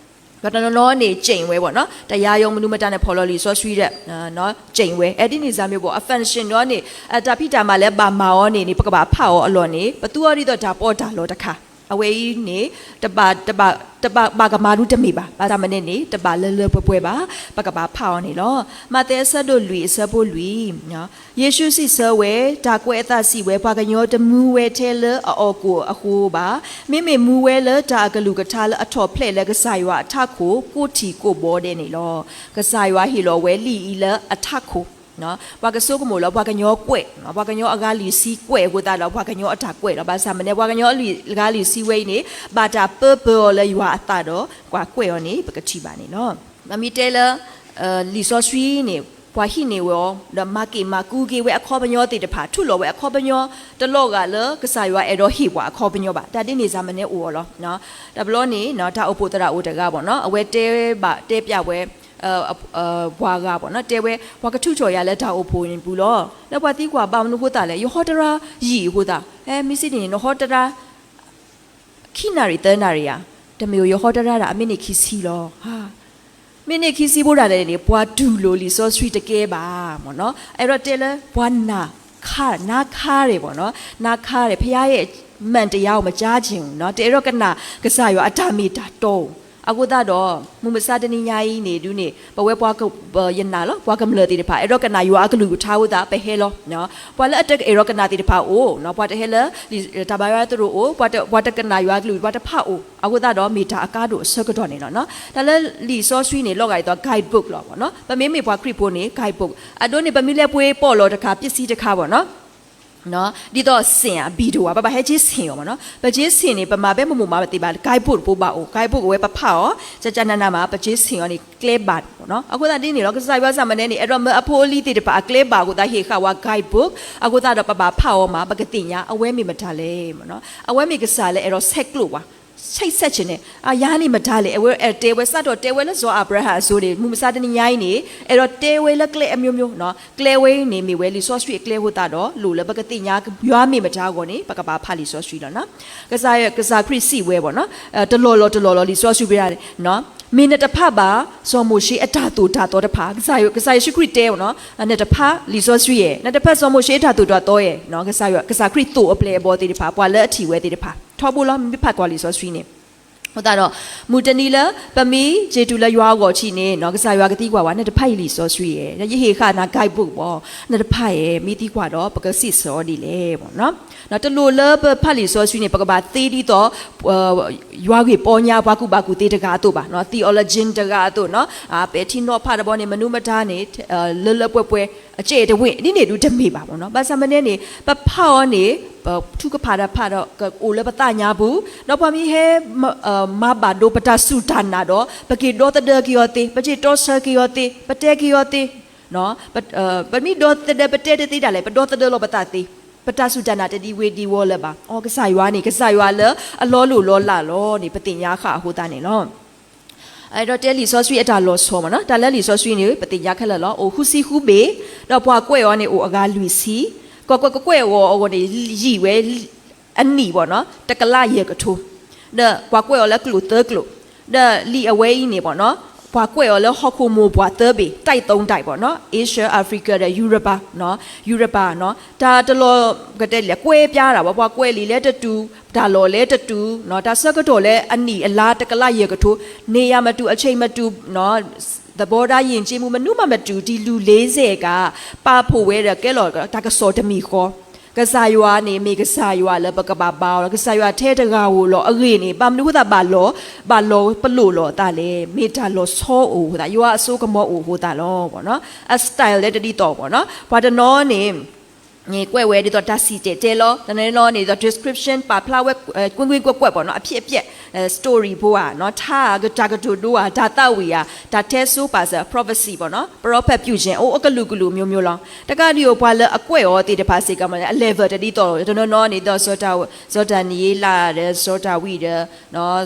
ပှၤတနီၤနီၤန့ၣ် ကၠ့ၣ်ဝဲဘၣ်နီၤ တယၤယီၤမနုၤမတၤန့ၣ် ဖီၣ်လီၤလံာ်စီဆှံဒီး ကၠ့ၣ်ဝဲ အဲဒ်န့ၣ်စၢ်မ့ၢ်ဘၣ် အ function ဒီးန့ၣ် တၢ်ဖံးတၢ်မၤလၢဘၣ်မၤအီၤန့ၣ်န့ၣ် ပကဘၣ်ဖးအီၤအလီၢ်န့ၣ် ပသူအီၤဒ်သိးတၢ်ပီးတၢ်လီတခါ အဝဲအံၤန့ၣ် တဘၣ် တဘၣ် တဘၣ် ဘၣ်ကမၤဒ်တမ့ၢ်ဘၣ် ဘၣ်ဆၣ်မနုၤန့ၣ် တဘၣ်လၢလၢပှဲၤပှဲၤဘၣ် ပကဘၣ်ဖးအီၤန့ၣ်လီၤ. မးသဲအဆၢဒိၣ်လွံၢ်အဆၢဖိလွံၢ် ယ့ၣ်ၡူးစံးဆၢဝဲ, တၢ်ကွဲးအသးစံးဝဲ, ပှၤကညီတမူဝဲထဲလၢအအီၣ်ကိၣ်အဃိဘၣ်. မ့မ့ၢ်မူဝဲလၢတၢ်အကလုၢ်ကထါလၢအထီၣ်ဖျဲးလၢကစၢ်ယွၤအထးခိၣ် ကိးထံၣ်ကိးဘီဒဲးန့ၣ်လီၤ. ကစၢ်ယွၤဟ့ၣ်လီၤဝဲလံာ်အံၤလၢအထးခိၣ် ပှၤကဆိကမိၣ်လၢ ပှၤကညီကွဲး, ပှၤကညီအဂၤလံာ်ဆံကွဲးအဃိသတးဒီး ပှၤကညီအတၢ်ကွဲးလီၤ. ဘၣ်ဆၣ်မနုၤ ပှၤကညီအဂၤလံာ်ဆံဝဲအံၤန့ၣ် ဘၣ်တၢ်ပၢပၢအီၤလၢယွၤအသးဒီး ပှၤကွဲးအီၤန့ၣ် ပကထံၣ်ဘၣ်န့ၣ်လီၤ. ပမ့ၢ်တဲလၢ လံာ်စီဆှံန့ၣ် ပှၤဟံးန့ၢ်ဝဲအီၤ ဒီးမၤက့ၣ်မၤကူက့ၤဝဲအခီပညီသ့ၣ်တဖၣ် ထူးလီၤဝဲအခီပညီ တလီၤဂာ်လၢကစၢ်ယွၤအဲၣ်ဒိးဟ့ၣ်ပှၤအခီပညီဘၣ်. တၢ်ဒ်န့ၣ်စၢ်မနုၤအိၣ်အီၤလီၤ. တဘျီန့ၣ် တၢ်အိၣ်ဖှိၣ်သရၣ်အိၣ်တဂၤဘၣ်နီၤ အဝဲတဲဘၣ်တဲပျးဝဲ ပှၤဂၤဘၣ်နီၤ တဲဝဲ ပှၤကထုးထီၣ်ယၤလၢတၢ်အိၣ်ဖှိၣ်န့ၣ်ပူၤလီၤ. လၢပှၤသံကွၢ်ဘၣ်မနုၤအဃိသတးလဲၣ် ယဟီတရါယံာ်အဃိသတး ဟဲမ့ၢ်စံးန့ၣ် နဟီတရါ ခံနၣ်ရံၣ်သၢနၣ်ရံၣ်ဧါ, တမ့ၢ်ဧိၤ ယဟီတရါဒၣ်အမံးနံးခံဆံလီၤ. မံးနံးခံဆံဘၣ်ဒၣ်လဲာ်န့ၣ် ပှၤတူၢ်လိာ်လံာ်စီဆှံတကဲဘၣ်မ့ၢ်နီၤ အဲၣ်ဒိးတဲလၢ ပှၤနာ်ခါ နာ်ခါရဲၣ်မ့ၢ်နီၤ နာ်ခါရဲၣ် ဘုရားရဲ့ မန်တရားကို မကြားချင်ဘူးနော် တအဲၣ်ဒိးကနၣ်ကစၢ်ယွၤအတၢ်မ့ၢ်တၢ်တီဧိၤ အဃိသတးဒီး မုၢ်မဆါတနံၤညါအံၤန့ၣ် ဒုးန့ၣ် ပဝဲပှၤက ယနာ်လီၤ ပှၤကမျၢၢ်သ့ၣ်တဖၣ် အဲၣ်ဒိးကနၣ်ယွၤအကလုၢ်ကထါအဃိသတး ပဟဲလီၤ. ပှၤလၢအတအဲၣ်ဒိးကနၣ်သ့ၣ်တဖၣ်အိၣ် ပှၤတဟဲလၢ တၢ်ဘါယွၤသရိာ်အိၣ် ပှၤတကနၣ်ယွၤအကလုၢ် ပှၤတဖးအိၣ် အဃိသတးဒီး မ့ၢ်တၢ်အကါဒိၣ်အဆၢကတီၢ်န့ၣ်လီၤ. တၢ်လၢလံာ်စီဆှံန့ၣ် လီၤဂာ်ဒ်သိး guide book လီၤမ့ၢ်နီၤ ပမ့မ့ၢ်ပှၤခရံာ်ဖိန့ၣ် guide book အဒိန့ၣ် ပမ့ၢ်လဲၤပှ့ၤပီၣ်လီၤတခါ ပစ္စည်းတခါမ့ၢ်နီၤ ဒ်သိး စင် အဘီဒိုဝါ ပဘၣ်ဟဲက့ၤဆ့ၣ်အီၤမ့ၢ်နီၤ ပက့ၤဆ့ၣ်န့ၣ် ပမၤဘဲမ့ၢ်မ့ၢ်မၤသ့ဘၣ် guide book ဖိဘၣ်အိၣ် guide book အဝဲပဖးအီၤ ကကနနမး ပက့ၤဆ့ၣ်အီၤန့ၣ် ကျဲဘၣ်မ့ၢ်နီၤ အဃိသတးဒ်န့ၣ်လီၤ ကစၢ်ယွၤစၢ်မနဲန့ၣ် အဲၣ်ဒိးမၢအဖိအလံၤသ့ၣ်တဖၣ်အကျဲဘၣ်အဃိသတး ဟ့ၣ်ဃာ်ဝဲ guide book အဃိသတးဒီးပဘၣ်ဖးအီၤမး ပကသ့ၣ်ညါ အဝဲမ့ၢ်မတၤလဲၣ်မ့ၢ်နီၤ အဝဲမ့ၢ်ကစၢ်လၢအဲၣ်ဒိးဆဲးကျိးပှၤ ဆဲးဆဲးဆဲးန့ၣ် အယၤန့ၣ်မတၤလဲၣ် အဝဲအဲၣ်တဲဝဲစးထီၣ်တဲဝဲလၢစီၤအၤဘြၤဟၣ်အစိၤန့ၣ် မုၢ်မဆါတနံၤညါအံၤန့ၣ် အဲၣ်ဒိးတဲဝဲလၢကျဲအမျိုးမျိုးနီၤ ကျဲဝဲအံၤန့ၣ် မ့ၢ်ဝဲလံာ်စီဆှံအကျဲအဃိသတးဒီး လိၣ်လၢပကသ့ၣ်ညါယွၤမ့ၢ်မတၤအဂီၢ်န့ၣ် ပကဘၣ်ဖးလံာ်စီဆှံလီၤနီၤ ကစၢ် ကစၢ်ခရံာ်စံးဝဲမ့ၢ်နီၤ တလီၢ်လီၢ်တလီၢ်လီၢ် လံာ်စီဆှံပဒၣ်န့ၣ် မ့ၢ်နတဖးဘၣ် စီၤမိၤၡ့အတၢ်သိၣ်တၢ်သီတဖၣ် ကစၢ်ယ့ၣ်ၡူးခရံာ်တဲမ့ၢ်နီၤ နတဖးလံာ်စီဆှံဧါ နတဖးစီၤမိၤၡ့အတၢ်သိၣ်တၢ်သီဧါ ကစၢ် ကစၢ်ခရံာ်သိၣ်အပျဲၢ်အဘီၣ်သ့ၣ်တဖၣ် ပှၤလၢအထံၣ်ဝဲသ့ၣ်တဖၣ် ထီဘိလီၤ မ့ၢ်ဖးကွၢ်လံာ်စီဆှံန့ၣ် အဃိသတးဒီး မုၢ်တနံၤလၢ ပမ့ၢ်က့ၤတုၤလၢယွၤအဂီၢ်ထံးန့ၣ်နီၤ ကစၢ်ယွၤကသံကွၢ်ဝဲ နတဖးယံာ်လံာ်စီဆှံဧါ ယဟ့ၣ်ဃာ်နၤ guide book ဘၣ် နတဖးဧါ မ့ၢ်သံကွၢ်ဒီး ပကစံးဆၢအီၤဒ်လဲၣ်မ့ၢ်နီၤ တလိၣ်လၢပဖးလံာ်စီဆှံန့ၣ် ပကဘၣ်သ့ဒ်သိး ယွၤဂ့ၢ်ပီညါ ပှၤကူၣ်ဘၣ်ကူၣ်သ့တဂၤအသိးဘၣ် theologian တဂၤအသိးနီၤ ပဲာ်ထံနီၤဖးတဘျီန့ၣ် မနုၤမတၤန့ၣ် လၢလၢပှဲၤပှဲၤ အကဲတဝ့ၢ် ဒ်န့ၣ်ဒုးတမ့ၢ်ဘၣ်မ့ၢ်နီၤ ဘၣ်ဆၣ်မနုၤန့ၣ် ပဖးအီၤန့ၣ် ပထုကဖၣ်တၢ်ဖးဒီး ကအိၣ်လၢပသးညါပူၤ ဒီးပှၤမ့ၢ်ဟဲ မၤဘၣ်ဒိပတၢ်စူၢ်တၢ်နာ်ဒီး ပက့ၤဒီသဒၢက့ၤအီၤသ့ ပက့ၤတီဆၢက့ၤအီၤသ့ ပတဲက့ၤအီၤသ့ ပမ့ၢ်ဒီသဒၢ ပတဲတသ့ဒၣ်လဲာ် ပဒီသဒၢလီၤပသးသ့ ပတၢ်စူၢ်တၢ်နာ်တဒံဝ့ဒံဝီလၢၤဘၣ် အီ ကစၢ်ယွၤန့ၣ် ကစၢ်ယွၤလၢအလီၤလိၢ်လီၤလးလီၤန့ၣ် ပသ့ၣ်ညါဃာ်အဃိသတးန့ၣ်လီၤ အဲၣ်ဒိးတဲလံာ်စီဆှံအတၢ်လီၤဆီမ့ၢ်နီၤ တၢ်လၢလံာ်စီဆှံန့ၣ် ပသ့ၣ်ညါခဲလၢာ်လီၤ အိၣ်ဃုဆံဃုဘ့ၣ် ဒီးပှၤကွဲးအီၤန့ၣ်အိၣ်အဂၤလွံၢ်ဆံ ကွၢ်ကွၢ် ကကွဲးအီၤအဂီၢ်န့ၣ် ယံာ်ဝဲ အနံၣ်ဘၣ်နီၤ တကလးယဲၢ်ကထိ ဒီးပှၤကွဲးအီၤလၢကျိာ်သၢကျိာ် ဒီးလံာ်အဝဲအံၤန့ၣ်ဘၣ်နီၤ ပှၤကွဲးအီၤလၢဟီၣ်ခိၣ်မိၢ်ပှၢ်သၢဘ့ၣ် တိုက်သုံးတိုက် ဘၣ်နီၤ Asia Africa ဒီး Europe နီၤ Europe နီၤ တၢ်တလီၤကတဲလၢကွဲးပြားတၢ်ဘၣ် ပှၤကွဲးလံာ်လဲတတူၢ် တၢ်လီၢ်လဲတတူၢ် တၢ်ဆၢကတီၢ်လၢအနံၣ်အလါတကလးယဲၢ်ကထိ နေရာမတူ အချိန်မတူ သဘောထားယဉ်ကျေးမှု မနုၤမးမတူ ဒီလူလေးဆယ်က ပာ်ဖှိၣ်ဝဲဒီးကဲလီၤတၢ်ကစီၣ်တမံၤဃီ ကစၢ်ယွၤန့ၣ် မ့ၢ်ကစၢ်ယွၤလၢပကဘၣ်ဘါအီၤလီၤ ကစၢ်ယွၤထဲတဂၤဧိၤလီၤ အဂ့ၢ်န့ၣ် ဘၣ်မနုၤအဃိသတးဘၣ်လီၤ ဘၣ်လီၤပလိာ်လီၤအသးလဲၣ် မ့ၢ်တၢ်လီၤဆီအိၣ်အဃိသတး ယွၤအစိကမီၤအိၣ်အဃိသတးလီၤ အ style လၢတဒ်သိးဘၣ်နီၤ ပှၤတနီၤန့ၣ် န့ၣ်ကွဲးဝဲဒ်သိးတၢ်စံၣ်တဲၤတဲလီၤ, တနီၤနီၤန့ၣ်ဒ်သိး description ပာ်ဖျါဝဲ ကွ့ၢ်ကွ့ၢ်ကွဲးကွဲး ပေါ့နော်, အဖြစ်အပျက်, story ဖိဧါ, နီၤ, ထါ တၢ်ကတိၤဒိဧါ, တၢ်သးဝံၣ်ဧါ, တၢ်တဲဆိပာ်စၢၤ prophecy ပေါ့နော်, prophet ပြုခြင်း အိၣ်အကလုာ်ကလုာ် မျိုးမျိုး လီၤ. တကးဒံးအိၣ် ပှၤလၢအကွဲးအီၤသ့ၣ်တဖၣ်စ့ၢ်ကီး အ level တဒ်သိးလီၤ. တနီၤနီၤန့ၣ်ဒ်သိး စီၤဒၤနံးယ့လးဒီး စီၤဒၤဝံးဒီး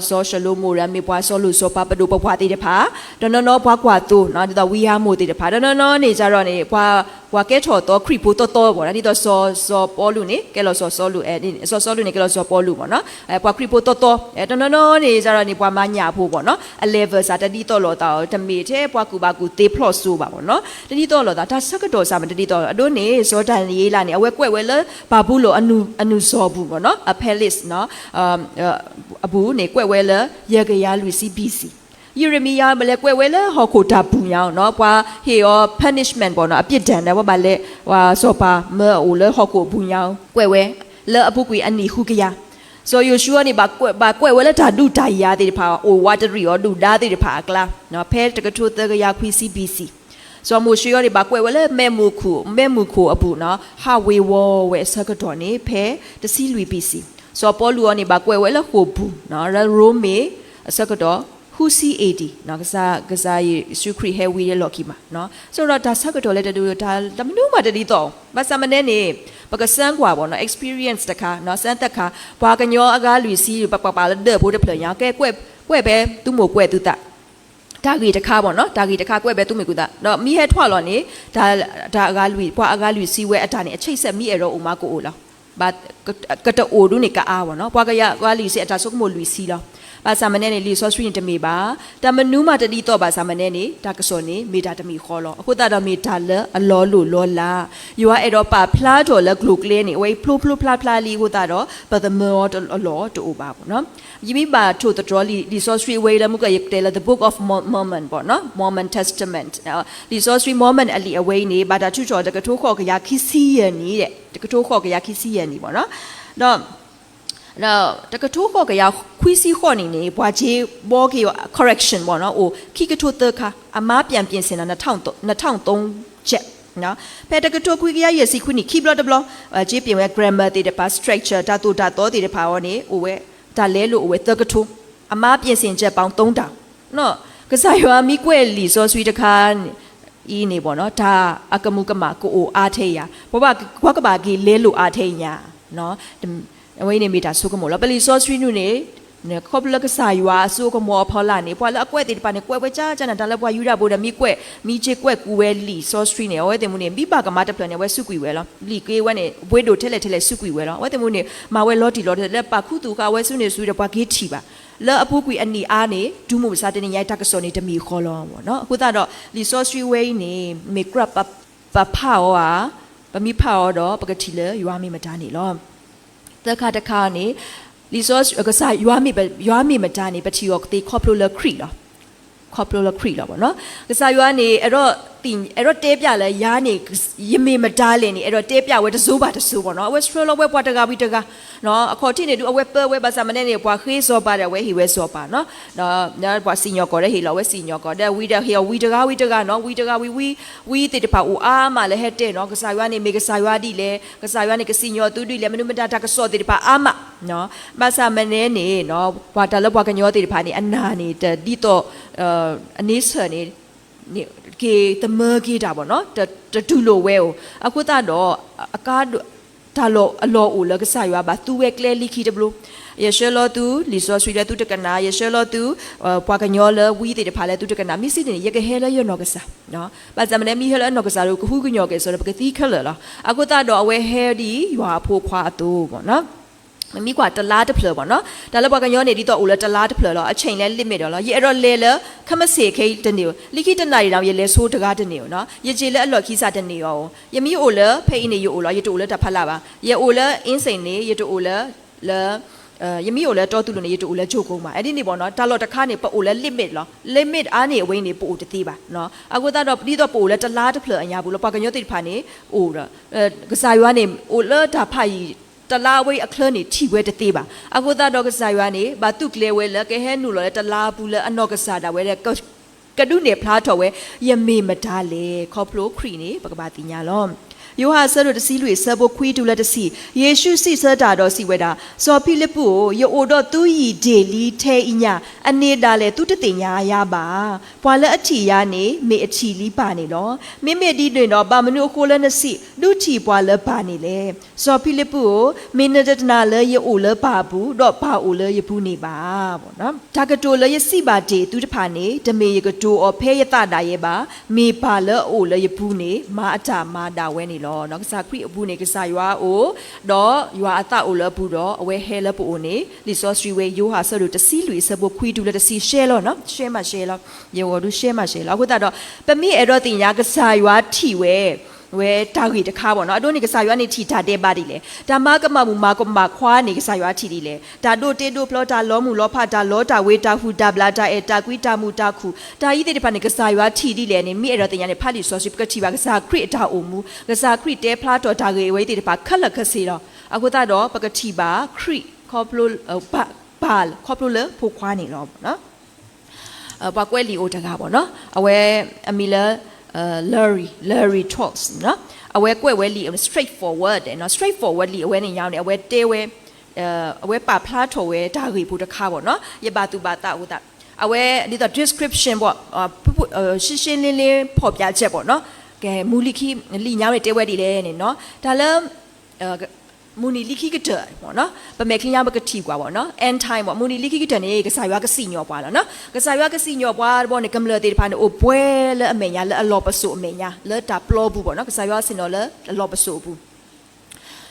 စီၤၡလိၤမိၣ်ဒီး မ့ၢ်ပှၤစီၤလိၣ်စီၤပၤ ပဒိၣ်ပပှၢ်သ့ၣ်တဖၣ်, တနီၤနီၤပှၤကွၢ်သိ, ဒ်သိးဝံဧၤမိၣ်သ့ၣ်တဖၣ်, တနီၤနီၤန့ၣ် ကဒီးန့ၣ် ပှၤ ပှၤကဲထီၣ်သီခရံာ်ဖိသီသီ ပေါ့နော်, ဒ်သိးစီၤ စီၤပီလူးန့ၣ် ကဲလီၤစီၤစီလူး, စီၤစီလူးန့ၣ် ကဲလီၤစီၤပီလူး ပေါ့နော်, ပှၤခရံာ်ဖိသီသီ, တနီၤနီၤန့ၣ် ကဒီးန့ၣ် ပှၤမၤညၣ်ဖိ ပေါ့နော်, အ level စးတဒ်သိးလိာ်သး, တမ့ၢ်ထဲပှၤကူၣ်ဘၣ်ကူၣ်သ့ဖျီၣ်စိဘၣ် ပေါ့နော်, တဒ်သိးလိာ်သး, တၢ်ဆၢကတီၢ်စးမ့ၢ်တဒ်သိးလီၤ. အဒိန့ၣ် စီၤဒၤနံးယ့လးန့ၣ် အဝဲကွဲးဝဲလၢ ဘၤဘူလိၣ်အနုာ်စီၤပူၤ ပေါ့နော်, အ palace နီၤ အပူၤန့ၣ် ကွဲးဝဲလၢ ယဲၢ်ကယၤလွံၢ်ဆံ B C. ယံးရမံယၤ ဘၣ်လဲၤကွဲးဝဲလၢဟီၣ်ခိၣ်တၢ်ပူၤညါနီၤ, ပှၤဟ့ၣ်အီၤ punishment ပေါ့နော်, အပြစ်ဒဏ်န့ၣ် ပှၤဘၣ်လဲၤ ပှၤစီၤပၤမၢအအိၣ်လၢဟီၣ်ခိၣ်အပူၤညါ, ကွဲးဝဲလၢအပူၤကွံာ်အနံၣ်ဃုကယၤ. စီၤယိၤၡူအန့ၣ် ဘၣ်ကွဲးဝဲလၢတၢ်ဒုးတၢ်ယၤသ့ၣ်တဖၣ် အိၣ်ဝးတရံးအီၤဒုၣ်ဒါသ့ၣ်တဖၣ်အကျါ, ဖဲတကထိသၢကယၤခွံဆံ B C. စီၤမိၤၡ့အီၤန့ၣ် ဘၣ်ကွဲးဝဲလၢ မဲးမုၢ်ခိၣ်, မဲးမုၢ်ခိၣ်အပူၤနီၤ, ဟးဝ့ၤဝီၤဝဲအဆၢကတီၢ်န့ၣ် ဖဲတဆံလွံၢ် B C. စီၤပီလူးအီၤန့ၣ် ဘၣ်ကွဲးဝဲလၢဃိာ်ပူၤ, ရိမ့ၤအဆၢကတီၢ် ဃုဆံ A D, ကစၢ်ယ့ၣ်ၡူးခရံာ်ဟဲဝံၤလၢလီၢ်ခံမး. ဆိုတော့ တၢ်ဆၢကတီၢ်လၢတဒု တၢ်တမနုၤမးတဒ်သိး, ဘၣ်ဆၣ်မနုၤန့ၣ် ပကစၢကွၢ် ပေါ့နော်, experience တခါ, စမ်းသပ်ခါ, ပှၤကညီအဂၤလွံၢ်ဆံ ပပာ်လၢဒၢးဖိတဖျၢၣ်ညါ, ကဲကွဲးဖဲသုမိၢ်ကွဲးသုသး တၢ်ဂ့ၢ်တခါ ပေါ့နော်, တၢ်ဂ့ၢ်တခါကွဲးဖဲသုမိၢ်ကွဲးသး, ဒီးမ့ၢ်ဟဲထွဲလီၤန့ၣ် တၢ်အဂၤလွံၢ်, ပှၤအဂၤလွံၢ်ဆံဝဲအတၢ်န့ၣ် အဆံးစဲးမ့ၢ်အဲၣ်ဒိးအိၣ်မးကအိၣ်လီၤ. ကတအိၣ်ဒုန့ၣ်ကအါ ပေါ့နော်, ပှၤအဂၤလွံၢ်ဆံအတၢ်ဆိကမိၣ်လွံၢ်ဆံလီၤ. ဘၣ်ဆၣ်မနုၤန့ၣ် လံာ်စီဆှံန့ၣ်တမ့ၢ်ဘၣ်, တၢ်မနုၤမးတဒ်သိးဘၣ်ဆၣ်မနုၤန့ၣ် တၢ်ကစီၣ်န့ၣ် မ့ၢ်တၢ်တမံၤဃီလီၤ. အဃိသတးဒီးမ့ၢ်တၢ်လၢအလီၤလိၢ်လီၤလး, ယွၤအဲၣ်ဒိးပာ်ဖျါထီၣ်လၢကျိၤကျဲန့ၣ် အဝဲအံၤဖျိဖျိဖျါဖျါလံအဃိသတးဒီး ပသမၢအီၤအလီၢ်တအိၣ်ဘၣ် ပေါ့နော်. ယမ့ၢ်ဘၣ်ထိၣ်သတြီၤလံာ်စီဆှံအဝဲအံၤလၢမူကယတဲလၢ The Book of Mormon ပေါ့နော်, Mormon Testament, လံာ်စီဆှံ Mormon အလံာ်အဝဲအံၤန့ၣ် ဘၣ်တၢ်ထုးထီၣ်တကထိဃိးကယၤခံဆံယဲၢ်နံၣ်, တကထိဃိးကယၤခံဆံယဲၢ်နံၣ် ပေါ့နော်, ဒီး တကထိဃိးကယၤခွံဆံဃိးနံၣ်န့ၣ် ပှၤက့ၤဘှီက့ၤအီၤ correction ပေါ့နော်, အိၣ်ခံကထိသၢခါ, အမၤ ပြင်ဆင် စ့ၢ်နီၤ နှစ်ထောင်သုံးချက်, ဖဲတကထိခွံကယၤယဲၢ်ဆံခွံနံၣ် ခံဘျီတဘျီ က့ၤ ပြင် ဝဲ grammar သ့ၣ်တဖၣ်, structure တၢ်သိၣ်တၢ်သီသ့ၣ်တဖၣ်အီၤန့ၣ် အိၣ်ဝဲ တၢ်လဲလိာ်အိၣ်ဝဲသၢကထိ, အမၤ ပြင်ဆင်ချက်ပေါင်း သုံးထောင်. ကစၢ်ယွၤမ့ၢ်ကွဲးလံာ်စီဆှံတခါ အံၤန့ၣ် ပေါ့နော်, တၢ်အကမူးကမၣ်ကအိၣ်အါထဲအံၤဧါ, ပှၤဘၣ်ကဘၣ်က့ၤလဲလိာ်အါထဲအံၤညါ, အဝဲအံၤန့ၣ်မ့ၢ်တၢ်ဆိကမိၣ်လီၤ. ပလံာ်စီဆှံနုၤန့ၣ် ခီဖျိလၢကစၢ်ယွၤအစိအကမီၤအဖီလာ်န့ၣ် ပှၤလၢအကွဲးသ့ၣ်တဖၣ်န့ၣ် ကွဲးဝဲကၠၢကၠၢန့ၣ် တၢ်လၢပှၤယူဒၤဖိဒီးမ့ၢ်ကွဲး မ့ၢ်က့ၤကွဲးကူးဝဲလံာ်စီဆှံန့ၣ် အဝဲသ့ၣ်မူန့ၣ် မ့ၢ်ဘၣ်ကမၤတဖျၢၣ်န့ၣ် အဝဲစူးကွံာ်ဝဲလီၤ. လံာ်က့ဝဲန့ၣ် ဝ့ၢ်ဒိၣ်ထဲလဲၣ်ထဲလဲၣ်စူးကွံာ်ဝဲလီၤ. အဝဲသ့ၣ်မူန့ၣ် မၤဝဲလီၤတံၢ်လီၤဆဲးလၢပာ်ခူသူၣ်ဃာ်ဝဲဆူန့ၣ်ဆူဒီးပှၤက့ၤထံၣ်ဘၣ် လၢအပူၤကွံာ်အနံၣ်အါန့ၣ် တုၤမုၢ်မဆါတနံၤညါအံၤ တၢ်ကစီၣ်န့ၣ်တမံၤဃီလီၤ. အဃိသတးဒီး လံာ်စီဆှံဝဲအံၤန့ၣ် မ့ၢ်ကြၢးပဖးအီၤဧါ, ပမ့ၢ်ဖးအီၤဒီး ပကထံၣ်လၢယွၤမ့ၢ်မတၤန့ၣ်လီၤ. သၢခါတခါန့ၣ် လံာ်စီဆှံကစၢ်ယွၤမ့ၢ် ယွၤမ့ၢ်မတၤန့ၣ် ပထံၣ်အီၤကသ့ခီဖျိလၢခရံာ်လီၤ. ခီဖျိလၢခရံာ်လီၤ ပေါ့နော်. ကစၢ်ယွၤန့ၣ် အဲၣ်ဒိးတဲပျးလၢယၤန့ၣ် ယမ့ၢ်မတၤလဲၣ်န့ၣ် အဲၣ်ဒိးတဲပျးဝဲတစိၤဘၣ်တစိၤ ပေါ့နော်. အဝဲဆှၢလီၤဝဲပှၤတဂၤဝံၤတဂၤ အခီၣ်ထံးန့ၣ်ဒုး အဝဲပၢဝဲဘၣ်ဆၣ်မနုၤန့ၣ် ပှၤဃ့စီၤပၤဒီးအဝဲဟ့ၣ်ဝဲစီၤပၤနီၤ, ပှၤစံၣ်ညီၣ်ကွီၢ်ဒီးဟ့ၣ်လီၤဝဲစံၣ်ညီၣ်ကွီၢ် ဒီးဝံၤဒီးဟ့ၣ်အီၤဝံၤတဂၤဝံၤတဂၤနီၤ, ဝံၤတဂၤဝံၤဝံၤ ဝံၤသ့ၣ်တဖၣ်အိၣ်အါမးလၢဟဲတဲနီၤ ကစၢ်ယွၤန့ၣ်မ့ၢ်ကစၢ်ယွၤဒ်လဲၣ်, ကစၢ်ယွၤန့ၣ်ကစံၣ်ညီၣ်သုဒ်လဲၣ်, မနုၤမတၤတၢ်ကစီၣ်သ့ၣ်တဖၣ်အါမး ဘၣ်ဆၣ်မနုၤန့ၣ် ပှၤတၢ်လၢပှၤကညီသ့ၣ်တဖၣ်န့ၣ် အနၢ်န့ၣ် တဒ်သိး အန့ဆၢၣ်န့ၣ် က့ၤသမၢက့ၤတၢ် ပေါ့နော်, တတူၢ်လိာ်ဝဲဧိၤ, အဃိသတးဒီး အကါဒိၣ် တၢ်လီၢ်အလီၢ်အိၣ်လၢကစၢ်ယွၤဘၣ်သူဝဲကျဲလံခံတဘျီ, ယဆှၢလီၤသုလံာ်စီဆှံလၢသုတကနၣ်, ယဆှၢလီၤသု ပှၤကညီလၢဝံသ့ၣ်တဖၣ်လၢသုတကနၣ်, မ့ၢ်စံးန့ၣ် ယကဟဲလၢယနီၢ်ကစၢ်, ဘၣ်ဆၣ်မနုၤမ့ၢ်ဟဲလၢအနီၢ်ကစၢ်ဒီး ကဟုကညီၢ်က့ၤစိဒီး ပကသံခဲလၢာ်လီၤ. အဃိသတးဒီးအဝဲဟဲဒ်ယွၤအဖိခွါအသိး ပေါ့နော်. မ့မ့ၢ်ကွၢ်တလါတဖျၢၣ် ပေါ့နော်, တၢ်လၢပှၤကညီန့ၣ် ဒ်သိးအိၣ်လၢတလါတဖျၢၣ်လီၤ, အဆ့ၣ်လဲ limit ဒီးလီၤ, ယအဲၣ်ဒိးလဲၤလၢ ခဲမုၢ်ဆ့ၣ်ခဲအံၤတန့ၢ်ဧိၤ, လၢခံတနၣ်ရံၣ်ဒီး ယလဲၤဆိတဂၤတန့ၢ်ဧိၤနီၤ, ယက့ၤလၢအလီၢ်ခံစးတန့ၢ်အီၤဧိၤ, ယမ့ၢ်အိၣ်လၢဖဲအံၤန့ၣ် ယအိၣ်လီၤ, ယတအိၣ်လၢတၢ်ဖီလာ်ဘၣ်, ယအိၣ်လၢ အင်းစိန် န့ၣ် ယတအိၣ်လၢ လၢ ယမ့ၢ်အိၣ်လၢတီသူလိၤန့ၣ် ယတအိၣ်လၢ ကျိုက်မုန့် ဘၣ်, ဒ်န့ၣ် ပေါ့နော်, တၢ်လီၢ်တခါန့ၣ် ပအိၣ်လၢ limit လီၤ, limit အါန့ၢ်အဝဲအံၤန့ၣ် ပအိၣ်တသ့ဘၣ်, အဃိသတးဒီး ဒ်သိးပအိၣ်လၢတလါတဖျၢၣ်အညါပူၤလီၤ, ပှၤကညီသ့ၣ်တဖၣ်န့ၣ် အိၣ်ဒီး ကစၢ်ယွၤန့ၣ် အိၣ်လၢတၢ်ဖးယံၤ တလါအဝဲအံၤအချၢန့ၣ် ထံၣ်ဝဲတသ့ဘၣ်, အဃိသတးဒီး ကစၢ်ယွၤန့ၣ် ဘၣ်သူၣ်ကျဲၤဝဲလၢ ကဟဲနုာ်လီၤလၢတလါပူၤလၢအနီၢ်ကစၢ်ဒၣ်ဝဲဒီး ကဒုးနဲၣ်ဖျါထီၣ်ဝဲ ယမ့ၢ်မတၤလဲၣ်, ခီဖျိခရံာ်န့ၣ် ပကဘၣ်သ့ၣ်ညါလီၤ. ယိၤဟၣ်အဆၢဒိၣ်တဆံလွံၢ် အဆၢဖိခွံတုၤလၢတဆံ, ယ့ၣ်ၡူးစံးဆၢတၢ်ဒီးစံးဝဲဒၣ်, စီၤဖံလံးပူးဧၢ, ယအိၣ်ဒီးသုယံာ်ဒံးလံထဲအံၤညါ, အန့ၣ်ဒၣ်လဲာ်သုတသ့ၣ်ညါယၤဘၣ်ဧါ. ပှၤလၢအထံၣ်ယၤန့ၣ် မ့ၢ်အထံၣ်လံပၢ်န့ၣ်လီၤ. မ့မ့ၢ်ဒ်န့ၣ်ဒီး ဘၣ်မနုၤအဃိလၢနစံး, ဒုးထံၣ်ပှၤလၢပၢ်န့ၣ်လဲၣ်. စီၤဖံလံးပူးဧၢ, မ့ၢ်နတနာ်လၢယအိၣ်လၢပၢ်အပူၤ, ဒီးပၢ်အိၣ်လၢယပူၤန့ၣ်ဘၣ်. တၢ်ကတိၤလၢယစံးဘၣ်တ့ၢ်သုတဖၣ်န့ၣ် တမ့ၢ်ယကတိၤအီၤဖဲယသးဒၣ်ယဲဘၣ်. မ့ၢ်ပၢ်လၢအအိၣ်လၢယပူၤန့ၣ် မၤအတၢ်မၤဒၣ်ဝဲန့ၣ်လီၤ. ကစၢ်ခရံာ်အပူၤန့ၣ် ကစၢ်ယွၤအိၣ်, ဒီးယွၤအသးအိၣ်လၢအပူၤဒီး အဝဲဟဲလၢပအိၣ်န့ၣ် လံာ်စီဆှံဝဲ ယိၤဟၣ်အဆၢဒိၣ်တဆံလွံၢ် အဆၢဖိခွံတုၤလၢတဆံ ရှဲလီၤနီၤ, ရှဲမးရှဲလီၤ, ယဂီၢ်ဒုးရှဲမးရှဲလီၤ. အဃိသတးဒီး ပမ့ၢ်အဲၣ်ဒိးသ့ၣ်ညါ ကစၢ်ယွၤထံၣ်ဝဲ ဝဲတၢ်ဂ့ၢ်တခါဘၣ်နီၤ. အဒိန့ၣ် ကစၢ်ယွၤန့ၣ်ထံၣ်တၢ်ဒဲးဘးဒ်လဲၣ်. တၢ်မၤကမၣ်မုၣ်မၤကမၣ်ခွါန့ၣ် ကစၢ်ယွၤထံၣ်ဒ်လဲၣ်. တၢ်ဒိးတ့ဒိးဖျီ တၢ်လီၤမုၢ်လီၤဖး တၢ်လီတၢ်ဝ့ၤ တၢ်ဟူးတၢ်ဘျၣ် တၢ်အဲၣ်တၢ်ကွံ တၢ်မုာ်တၢ်ခုၣ် တၢ်အံၤသ့ၣ်တဖၣ်န့ၣ် ကစၢ်ယွၤထံၣ်ဒ်လဲၣ်န့ၣ် မ့ၢ်အဲၣ်ဒိးသ့ၣ်ညါန့ၣ် ဖးလံာ်စီဆှံ ပကထံၣ်ဘၣ်ကစၢ်ခရံာ်အတၢ်အိၣ်မူ, ကစၢ်ခရံာ်တဲဖျါထီၣ်တၢ်ဂ့ၢ်အဝဲသ့ၣ်တဖၣ်ခဲလၢာ်ခဲဆ့လီၤ. အဃိသတးဒီး ပကထံၣ်ဘၣ်ခရံာ် ခီဖျိ ပၢ် ခီဖျိလၢဖိခွါန့ၣ်လီၤ. ပှၤကွဲးလံာ်အိၣ်တဂၤဘၣ်နီၤ, အဝဲအမံၤလၢ Larry, Larry Talks နီၤ, အဝဲကွဲးဝဲလံာ် straight forward နီၤ, straight forward လံာ် အဝဲန့ၣ်ညါန့ၣ် အဝဲတဲဝဲ, အဝဲပာ်ဖျါထီၣ်ဝဲတၢ်ဂ့ၢ်ဖိတခါဘၣ်နီၤ, ယဘၣ်သူၣ်ဘၣ်သးအဃိသတး, အဝဲဒ်သိး description ဘၣ်, ရှင်းရှင်းလင်းလင်း ဖော်ပြချက် ဘၣ်နီၤ, ကဲ မူလံခံ လံာ်ညါန့ၣ်တဲဝဲဒ်လဲၣ်န့ၣ်နီၤ, တၢ်လၢ မုၢ်နံၤလံခံကတၢၢ်, ပမဲာ်ချံညါပကထံၣ်ကွၢ်ဘၣ်နီၤ, end time ဘၣ်, မုၢ်နံၤလံခံကတၢၢ်န့ၣ် ကစၢ်ယွၤကစံၣ်ညီၣ်ပှၤလီၤနီၤ, ကစၢ်ယွၤကစံၣ်ညီၣ်ပှၤတဘျီန့ၣ် ကမျၢၢ်သ့ၣ်တဖၣ်န့ၣ် အိၣ်ပှဲၤလၢအမဲာ်ညါ လၢအလီၢ်ပစိာ်အမဲာ်ညါ လၢတၢ်ပျီပူၤဘၣ်နီၤ, ကစၢ်ယွၤဆ့ၣ်နီၤလၢအလီၢ်ပစိာ်အပူၤ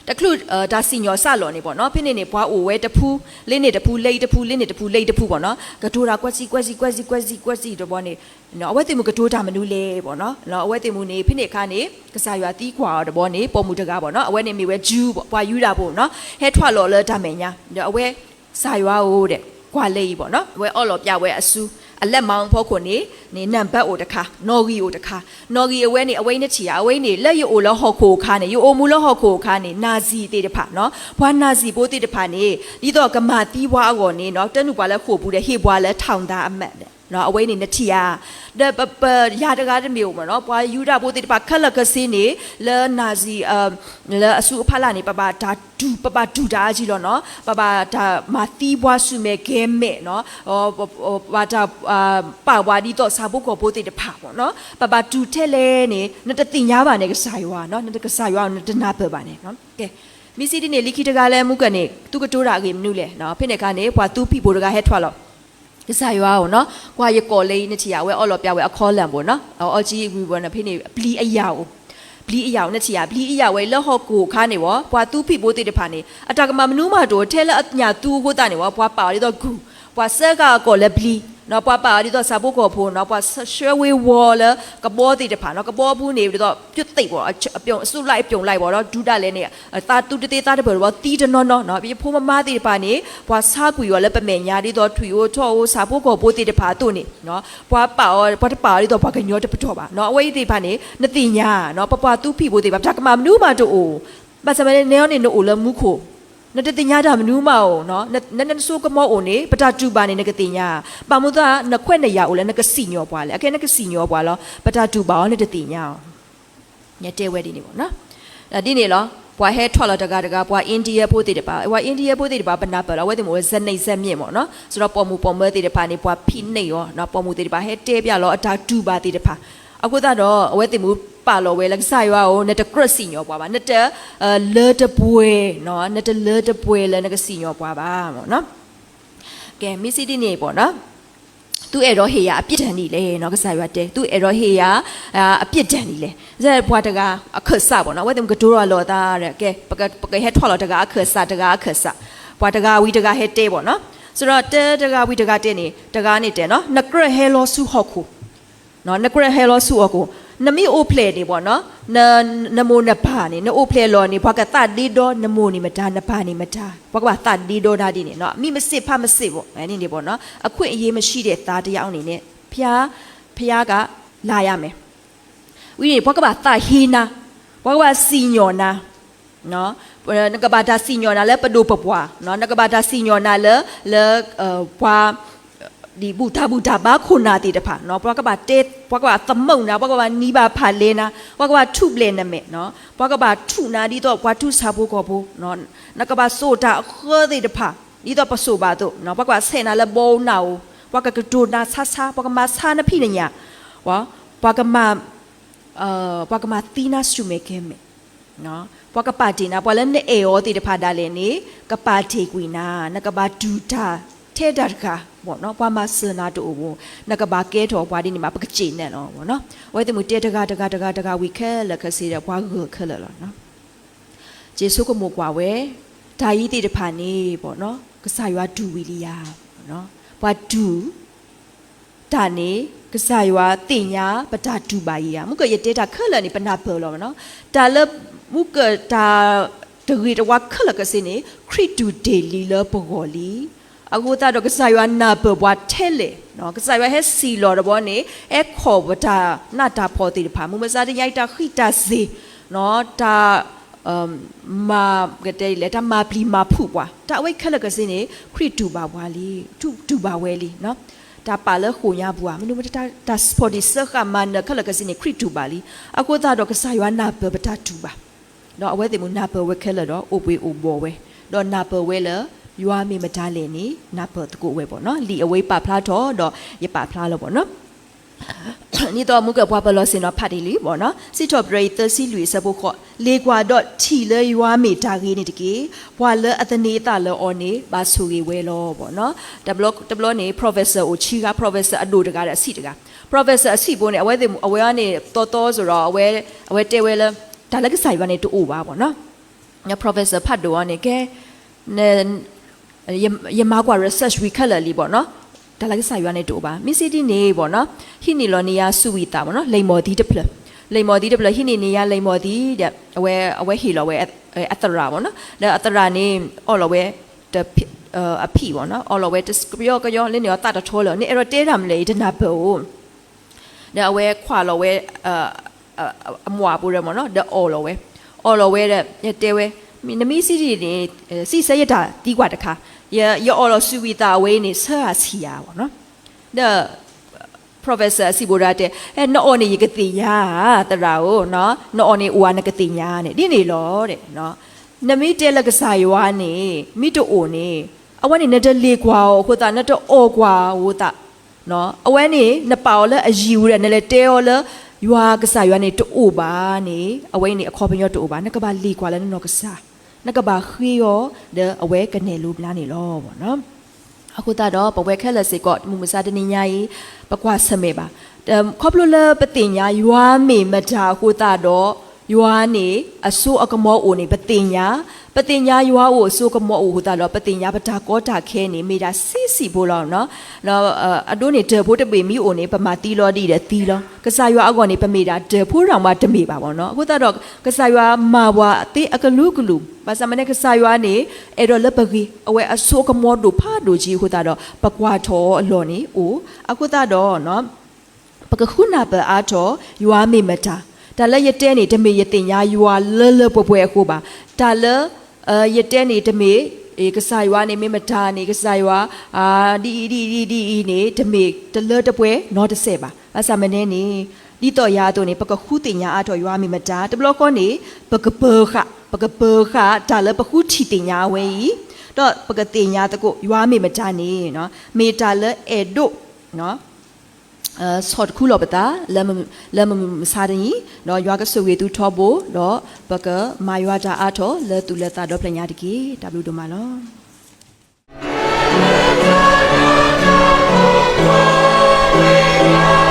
တချုးတၢ်စံၣ်ညီၣ်စးလီၤန့ၣ်ဘၣ်နီၤ, ဖဲန့ၣ်န့ၣ် ပှၤအိၣ်ဝဲတဖု လၢန့ၣ်တဖု လၢအံၤတဖု လၢန့ၣ်တဖု လၢအံၤတဖုဘၣ်နီၤ, ကတိၤတၢ်ကွၢ်စံၣ် ကွၢ်စံၣ် ကွၢ်စံၣ် ကွၢ်စံၣ် ကွၢ်စံၣ်တဘျီန့ၣ်, အဝဲသ့ၣ်မုၢ်ကတိၤတၢ်မနုၤလဲၣ်ဘၣ်နီၤ, အဝဲသ့ၣ်မုၢ်န့ၣ် ဖဲန့ၣ်အခါန့ၣ် ကစၢ်ယွၤသံကွၢ်အီၤတဘျီန့ၣ် ပိာ်မုၣ်တဂၤဘၣ်နီၤ, အဝဲန့ၣ်မ့ၢ်ဝဲ Jew ဘၣ်, ပှၤယူဒၤဖိနီၤ, ဟဲထွဲလီၤလၢတၢ်မဲာ်ညါ, ဒီးအဝဲ ကစၢ်ယွၤဧၢဒီး ကွၢ်လၢအံၤဘၣ်နီၤ, အဝဲအီၣ်လီၤပျးဝဲအစု အလက်မောင်း ဖီခိၣ်န့ၣ် န့ၣ် နံပါတ်အိၣ်တခါ, နီၣ်ဂံၢ်အိၣ်တခါ, နီၣ်ဂံၢ်အဝဲန့ၣ် အဝဲအံၤနထံၣ်ဧါ, အဝဲအံၤန့ၣ် လၢယအိၣ်လၢဟီၣ်ခိၣ်အခါန့ၣ် ယအိၣ်မူလၢဟီၣ်ခိၣ်အခါန့ၣ် နာဇီသ့ၣ်တဖၣ်နီၤ, ပှၤနာဇီဖိသ့ၣ်တဖၣ်န့ၣ် ဒ်သိးကမၤသံပှၤအဂီၢ်န့ၣ်နီၤ, တနုာ်ပှၤလၢဃိာ်ပူၤဒီး ဟ့ၣ်ပှၤလၢ ထောင်ဒဏ် အမတ် အဝဲအံၤန့ၣ် နထံၣ်ဧါ, ဒီးပ ပယၤတဂၤတမ့ၢ်အိၣ်မ့ၢ်နီၤ, ပှၤယူဒၤဖိသ့ၣ်တဖၣ်ခဲလၢာ်ခဲဆ့န့ၣ် လၢနာဇီ လၢအစုအဖီလာ်န့ၣ် ပဘၣ်တၢ်တူၢ် ပဘၣ်တူၢ်တၢ်အါကံလီၤနီၤ, ပဘၣ်တၢ်မၤသံပှၤဆူမဲာ်ကဲၤမဲာ်နီၤ, ပဘၣ်တၢ် ပာ်ပှၤဒ်သိးဆၣ်ဖိကီၢ်ဖိသ့ၣ်တဖၣ်ဘၣ်နီၤ, ပဘၣ်တူၢ်ထဲလဲၣ်န့ၣ် နတသ့ၣ်ညါဘၣ်န့ၣ် ကစၢ်ယွၤနီၤ, နတကစၢ်ယွၤ နတနၢ်ပၢၢ်ဘၣ်န့ၣ်, ကဲ, မ့ၢ်စံးဒ်န့ၣ် လံာ်ခံတဂၤလၢမူကၢၢ်န့ၣ် သုကတိၤတၢ်အဂ့ၢ်မနုၤလဲၣ်, ဖဲန့ၣ်အခါန့ၣ် ပှၤသူဖံးဖိတဂၤဟဲထွဲလီၤ ကစၢ်ယွၤဧၢနီၤ, ကွၢ်ယကိာ်လၢအံၤ နထံၣ်ဧါ, အဝဲအီၣ်လီၤပျးဝဲအ column ဘၣ်နီၤ, အအီကၠံဝံၤဘၣ်နီၤ, ဖဲန့ၣ် ပျံၤအယာ်အိၣ်, ပျံၤအယာ်အိၣ် နထံၣ်ဧါ, ပျံၤအယာ်ဝဲအံၤလၢဟီၣ်ခိၣ်အခါန့ၣ်ဝဲ ပှၤသူဖံးဖိသ့ၣ်တဖၣ်န့ၣ် အတၢ်ကမၣ်မနုၤမးတအိၣ်, ထဲလၢအညၣ်သူအဃိသတးန့ၣ်ဝဲ ပှၤပာ်အီၤဒ်သိးကုၢ်, ပှၤစၢဃာ်အကိာ်လၢပျံၤ, ပှၤပာ်အီၤဒ်သိးဆၣ်ဖိကီၢ်ဖိနီၤ, ပှၤဆှၢဝ့ၤဝီၤလၢကဘီသ့ၣ်တဖၣ်နီၤ, ကဘီအပူၤန့ၣ် ဒ်သိး ပျိသ့ၣ်ဘၣ်, အစုလိုက်အပြုံလိုက်ဘၣ်ဒီး ဒုးဒၣ်လဲာ်န့ၣ် သးသူတသ့သးတပၢၢ်တဘၣ် သံတနီၤနီၤနီၤ, ယဖိမါသ့ၣ်တဖၣ်န့ၣ် ပှၤဆါကွံာ်အီၤလၢပမဲာ်ညါ ဒ်သိးထွံၣ်အိၣ်ထီၣ်အိၣ် ဆၣ်ဖိကီၢ်ဖိသ့ၣ်တဖၣ်အသိးန့ၣ်, ပှၤပာ်အီၤ ပှၤတပာ်အီၤဒ်သိးပှၤကညီတပတီၢ်ဘၣ်နီၤ, အဝဲအံၤသ့ၣ်တဖၣ်န့ၣ် နသ့ၣ်ညါနီၤ, ပပှၤသူဖံးဖိသ့ၣ်တဖၣ် ပတၢ်ကမၣ်မနုၤမးတအိၣ်, ဘၣ်ဆၣ်ဝဲန့ၣ် နဲအီၤန့ၣ် နအိၣ်လၢမူခိၣ် နတသ့ၣ်ညါတၢ်မနုၤမးအိၣ်နီၤ, နနစိကမီၤအိၣ်န့ၣ် ပတၢ်တူၢ်ဘၣ်န့ၣ် နကသ့ၣ်ညါ, ဘၣ်မနုၤသး နခွဲးနယာ်အိၣ်လၢနကစံၣ်ညီၣ်ပှၤလဲၣ်, အခဲနကစံၣ်ညီၣ်ပှၤလီၤ, ပတၢ်တူၢ်ဘၣ်အီၤ နတသ့ၣ်ညါအီၤ ယတဲဝဲဒ်န့ၣ်ဘၣ်နီၤ, ဒ်န့ၣ်လီၤ, ပှၤဟဲထွဲလီၤတဂၤတဂၤ ပှၤ India ဖိသ့ၣ်တဖၣ်, ပှၤ India ဖိသ့ၣ်တဖၣ် ပနၢ်ပၢၢ်လီၤ အဝဲသ့ၣ်မ့ၢ်ဝဲ စနံးစမ့ၢ်မ့ၢ်နီၤ, စဒီးပိာ်မုၣ်ပိာ်မၢၤသ့ၣ်တဖၣ်န့ၣ် ပှၤဖံးန့ၢ်အီၤ, ပိာ်မုၣ်သ့ၣ်တဖၣ် ဟဲတဲပျးလီၤအတၢ်တူၢ်ဘၣ်သ့ၣ်တဖၣ်, အဃိသတးဒီး အဝဲသ့ၣ်မ့ၢ်ပာ်လီၤဝဲလၢကစၢ်ယွၤဧၢ, နတကြၢးစံၣ်ညီၣ်ပှၤဘၣ်, နတ လၢတပှဲၤ, နတလၢတပှဲၤလၢနကစံၣ်ညီၣ်ပှၤဘၣ် ကဲ, မ့ၢ်စံးဒ်န့ၣ်ဘၣ်နီၤ, သုအဲၣ်ဒိးဟ့ၣ်ယၤအပြစ်ဒဏ်ဒ်လဲၣ်နီၤ, ကစၢ်ယွၤတဲ, သုအဲၣ်ဒိးဟ့ၣ်ယၤအပြစ်ဒဏ်ဒ်လဲၣ်, ပှၤတဂၤအခၢၣ်စးဘၣ်နီၤ, အဝဲသ့ၣ်မ့ၢ်ကတိၤလီၤအသးဒီး ကဲ, ပကဟဲထွဲလီၤတဂၤအခၢၣ်စး တဂၤအခၢၣ်စး, ပှၤတဂၤဝံၤတဂၤဟဲတဲဘၣ်နီၤ, စဒီးတဲတဂၤဝံၤတဂၤတဲန့ၣ်, တဂၤန့ၣ်တဲနီၤ, နကြၢးဟဲလီၤဆူဟီၣ်ခိၣ် နကြၢးဟဲလီၤဆူဟီၣ်ခိၣ်, နမ့ၢ်အိၣ်ဖျဲၣ်န့ၣ်ဘၣ်နီၤ, နမိၢ်နပၢ်န့ၣ် နအိၣ်ဖျဲၣ်လီၤန့ၣ် ပှၤကသးဒ့ဒီနမိၢ်န့ၣ်မတၤ နပၢ်န့ၣ်မတၤ, ပှၤကဘၣ်သးဒ့ဒီနၤဒ်န့ၣ်နီၤ, မ့ၢ်မစ့ၣ်ဖးမစ့ၣ်ဘၣ်န့ၣ်ဘၣ်နီၤ, အခွင့်အရေးမရှိတဲ့သားတစ်ယောက်အနေနဲ့ ဘုရားကလာရမယ်, ဝံၤန့ၣ် ပှၤကဘၣ်သးဟ့နၤ, ပှၤကဘၣ်စံၣ်ညီၣ်နၤ နကဘၣ်တၢ်စံၣ်ညီၣ်နၤလၢပဒိၣ်ပပှၢ်, နကဘၣ်တၢ်စံၣ်ညီၣ်နၤလၢ လၢ ပှၤ ဒ်ဘူၣ်တၢ်ဘူၣ်တၢ်ဘါခိၣ်နၢ်သ့ၣ်တဖၣ်, ပှၤကဘၣ်တဲ, ပှၤကဘၣ်သမုာ်နၤ, ပှၤကဘၣ်နံၤဘၣ်ဖးလဲၤနၤ, ပှၤကဘၣ်ထူၣ်ဘျဲၣ်နမဲာ်, ပှၤကဘၣ်ထူၣ်နၤဒ်သိးပှၤထူၣ်ဆၣ်ဖိကီၢ်ဖိ, နကဘၣ်စိာ်တၢ်အဃၢသ့ၣ်တဖၣ် ဒ်သိးပစိာ်ဘၣ်အသိး, ပှၤကဘၣ်ဆဲးနၤလၢဘီနၢ်အိၣ်, ပှၤကကတိၤနၤဆါဆါ, ပှၤကမၤဆါနဖံးနညၣ်, ပှၤကမၤ ပှၤကမၤသံနၤဆူၣ်မဲာ်ကဲၤမဲာ်, ပှၤကပာ်တ့ၢ်နၤ, ပှၤလၢနအဲၣ်အီၤသ့ၣ်တဖၣ်ဒၣ်လဲာ်န့ၣ် ကပာ်တ့ၢ်ကွံာ်နၤ, နကဘၣ်တူၢ်တၢ်ထဲတၢ်တဂၤ, ပှၤမၤစၢၤနၤတအိၣ်ဘၣ်, နကဘၣ်ကဲထီၣ်ပှၤဒ်န့ၣ်မး ပကစ့ၢ်နဲၣ်လီၤ. အဝဲသ့ၣ်မ့ၢ်တဲတဂၤတဂၤတဂၤတဂၤဝံၤခဲလၢာ်ခဲဆ့ဒီး ပှၤဂၢၢ်ခဲလၢာ်လီၤ. က့ၤဆိကမိၣ်ကွၢ်ဝဲ, တၢ်အံၤသ့ၣ်တဖၣ်န့ၣ် ကစၢ်ယွၤတူၢ်ဝံၤလံဧါ, ပှၤတူၢ် တၢ်န့ၣ် ကစၢ်ယွၤသ့ၣ်ညါပတၢ်တူၢ်ဘၣ်အံၤဧါ. မုၢ်ကၢၢ်ယတဲတၢ်ခဲလၢာ်န့ၣ် ပနၢ်ပၢၢ်လီၤနီၤ. တၢ်လၢမုၢ်ကၢၢ်တၢ်တဂ့ၤတဝါခဲလၢာ်ခဲဆ့န့ၣ် ခရံာ်တူၢ်တ့ၢ်လံလၢပဂီၢ်လံ. အဃိသတးဒီးကစၢ်ယွၤနၢ်ပၢၢ်ပှၤထဲလဲၣ်, ကစၢ်ယွၤဟဲစံၣ်လီၤတဘျီန့ၣ် ဟဲခီၣ်ပတၢ်နးတၢ်ဖှီၣ်သ့ၣ်တဖၣ်, မုၢ်မဆါတနံၤအံၤတၢ်ဃံးတၢ်စ့ၤ, တၢ် မၤ ကတဲဒ်လဲၣ် တၢ်မၤပျံၤမၤဖုးပှၤ, တၢ်အဝဲခဲလၢာ်ခဲဆ့န့ၣ် ခရံာ်တူၢ်ဘၣ်ပှၤလံ, တူၢ်ဘၣ်ဝဲလံ. တၢ်ပာ်လၢဃိာ်ညါပူၤဧါ, မနုၤမတၤ တၢ်စံးဖီၣ်တံၢ်စၢဃာ်မၤနၢၤခဲလၢာ်ခဲဆ့န့ၣ် ခရံာ်တူၢ်ဘၣ်လံ. အဃိသတးဒီးကစၢ်ယွၤနၢ်ပၢၢ်ပတၢ်တူၢ်ဘၣ်, ဒီးအဝဲသ့ၣ်မ့ၢ်နၢ်ပၢၢ်ဝဲခဲလၢာ်ဒီး အိၣ်ဘှံးအိၣ်ဘှီၣ်ဝဲ, ဒီးနၢ်ပၢၢ်ဝဲလၢ ယွၤမ့ၢ်မတၤလဲၣ်န့ၣ် နၢ်ပၢၢ်သကိးဝဲဘၣ်နီၤ. လံာ်အဝဲပာ်ဖျါထီၣ်ဒီး ယပာ်ဖျါလီၤဘၣ်နီၤ. ဒ်သိးမုၢ်ကၢၢ်ပှၤပၢၤလီၢ်ဆ့ၣ်နီၤဖးတ့ၢ်လံဘၣ်နီၤ, စံးထီၣ်ပတြၢၤအံၤသၢဆံလွံၢ်အဆၢဖိဃိး, လ့ၤကွၢ်ဒီးထံၣ်လၢယွၤမ့ၢ်တၢ်ဂ့ၤန့ၣ်တက့ၢ်. ပှၤလၢအသန့ၤအသးလၢအီၤန့ၣ် ဘၣ်ဆိၣ်ဂ့ၤဝဲလီၤဘၣ်နီၤ. တဘျီန့ၣ် professor အိၣ်ဆံဂၤ, professor အဒိၣ်တဂၤဒီးအဆံးတဂၤ, professor အဆံးဖိန့ၣ် အဝဲသ့ၣ် အဝဲန့ၣ် သီသီစ့ၢ်ဒီး အဝဲတဲဝဲလၢ တၢ်လၢကစၢ်ယွၤန့ၣ်တအိၣ်ဘၣ်ဘၣ်နီၤ. professor ဖးဒိၣ်အီၤန့ၣ် ကဲ ယမၤကွၢ် research ဝံၤခဲလၢာ်လံဘၣ်နီၤ, တၢ်လၢကစၢ်ယွၤန့ၣ်တအိၣ်ဘၣ်. မ့ၢ်စံးဒ်န့ၣ်ဘၣ်နီၤ, ဟံးန့ၢ်လီၤန့ၢ်ယၤစူးဝံသးဘၣ်နီၤ, လိမ္မာသီတဖျၢၣ်, လိမ္မာသီတဖျၢၣ် ဟံးန့ၢ်န့ၢ်ယၤလိမ္မာသီဒီး အဝဲဟ့ၣ်လီၤဝဲအသရၣ်ဘၣ်နီၤ, ဒီးအသရၣ်န့ၣ် အီၣ်လီၤဝဲ အဖံၣ်ဘၣ်နီၤ, အီၣ်လီၤဝဲတကယီကယီ လၢန့ၣ်အီၤသးတထီလၢၤ, နအဲၣ်ဒိးတဲတၢ်မနုၤလဲၣ် ယတနၢ်ပၢၢ်ဧိၤ ဒီးအဝဲခွါလီၤဝဲ အမွၢ်ဖိဒီးမ့ၢ်နီၤ ဒီးအီၣ်လီၤဝဲ, အီၣ်လီၤဝဲဒီး ယတဲဝဲ, နမ့ၢ်စံးဒ်န့ၣ် စံးဆၢယတၢ်သံကွၢ်တခါ, ယအီၣ်လီၤစူးဝံသးအဝဲအံၤန့ၣ် ဆၢဂၤဆံးဧါဘၣ်နီၤ, ဒီး professor အဆံးဖိဒီးတဲ, နအီၣ်န့ၣ်ယကသ့ၣ်ညါဧါ သရၣ်ဧိၤ, နအီၣ်န့ၣ်အိၣ်ဧါနကသ့ၣ်ညါန့ၣ် ဒ်န့ၣ်လီၤ. နမ့ၢ်တဲလၢကစၢ်ယွၤန့ၣ် မ့ၢ်တအိၣ်န့ၣ် အဝဲန့ၣ်နတလ့ၤကွၢ်အီၤအဃိသတး နတအီၣ်ကွၢ်အဃိသတး အဝဲန့ၣ် နပာ်အီၤလၢအယံၤဝဲဒီး နလဲၤတဲအီၤလၢ ယွၤကစၢ်ယွၤန့ၣ်တအိၣ်ဘၣ်န့ၣ် အဝဲအံၤန့ၣ် အခီပညီတအိၣ်ဘၣ်, နကဘၣ်လ့ၤကွၢ်လၢနနီၢ်ကစၢ်, နကဘၣ်ဃ့အီၤ ဒီးအဝဲကနဲၣ်လိၤဘျါန့ၣ်လီၤ. အဃိသတးဒီး ပဝဲခဲလၢာ်စ့ၢ်ကီး မုၢ်မဆါတနံၤညါအံၤ ပကွၢ်ဆၢၣ်မဲာ်ဘၣ် ခီဖျိလၢပသ့ၣ်ညါ ယွၤမ့ၢ်မတၤအဃိသတးဒီး ယွၤန့ၣ် အစိအကမီၤအိၣ်န့ၣ် ပသ့ၣ်ညါ, ပသ့ၣ်ညါယွၤအိၣ်အစိအကမီၤအိၣ်အဃိသတးဒီး ပသ့ၣ်ညါပတၢ်ကီတၢ်ခဲန့ၣ် မ့ၢ်ဒၣ်ဆံးဆံးဖိလီၤ. အဒိန့ၣ် ဒၢးဖိတဘ့ၣ်မ့ၢ်အိၣ်န့ၣ် ပမၤသံလီၤဒ်အံၤဒီးသံလီၤ. ကစၢ်ယွၤအဂီၢ်န့ၣ် ပမ့ၢ်ဒၣ်ဒၢးဖိရၣ်မးတမ့ၢ်ဘၣ်ဘၣ်နီၤ. အဃိသတးဒီး ကစၢ်ယွၤမၤပှၤသ့အကလုာ်ကလုာ်, ဘၣ်ဆၣ်မ့ၢ်န့ၣ် ကစၢ်ယွၤန့ၣ် အဲၣ်ဒိးလၢပဂ့ၤ, အဝဲအစိအကမီၤဒိၣ်ဖးဒိၣ်က့ၤအဃိသတးဒီး ပကွၢ်ထီၣ်အလီၢ်န့ၣ်အိၣ်. အဃိသတးဒီး ပကဃုနၢ်ပၢၢ်အါထီၣ် ယွၤမ့ၢ်မတၤ, တၢ်လၢယတဲန့ၣ် တမ့ၢ်ယသ့ၣ်ညါယွၤလၢလၢပှဲၤပှဲၤအဃိဘၣ်. တၢ်လၢ ယတဲန့ၣ် တမ့ၢ် ကစၢ်ယွၤန့ၣ် မ့ၢ်မတၤန့ၣ် ကစၢ်ယွၤ ဒ်အံၤဒ်အံၤဒ်အံၤဒ်အံၤန့ၣ် တမ့ၢ်တလၢတပှဲၤနီတစဲးဘၣ်. ဘၣ်ဆၣ်မ့ၢ်န့ၣ်န့ၣ် ဒ်သိးယၤအသိးန့ၣ် ပကဃုသ့ၣ်ညါအါထီၣ်ယွၤမ့ၢ်မတၤ, တဘျီဃီန့ၣ် ပကပၢၤဃာ်, ပကပၢၤဃာ်တၢ်လၢပဃုထံၣ်သ့ၣ်ညါအဝဲအံၤ, ဒီးပကသ့ၣ်ညါသကိး ယွၤမ့ၢ်မတၤန့ၣ် မ့ၢ်တၢ်လၢအဲၣ်ဒိး ဆီၣ်တခူလီၤပသး လၢမုၢ်မဆါတနံၤ, ဒီးယွၤကဆိၣ်ဂ့ၤသုထီဘိ, ဒီးပကမၤယွၤတၢ်အါထီၣ်လၢသူၣ်လၢသးဒီဖျၢၣ်ညါတက့ၢ်. တၢ်ဘျုးဒိၣ်မးလီၤ.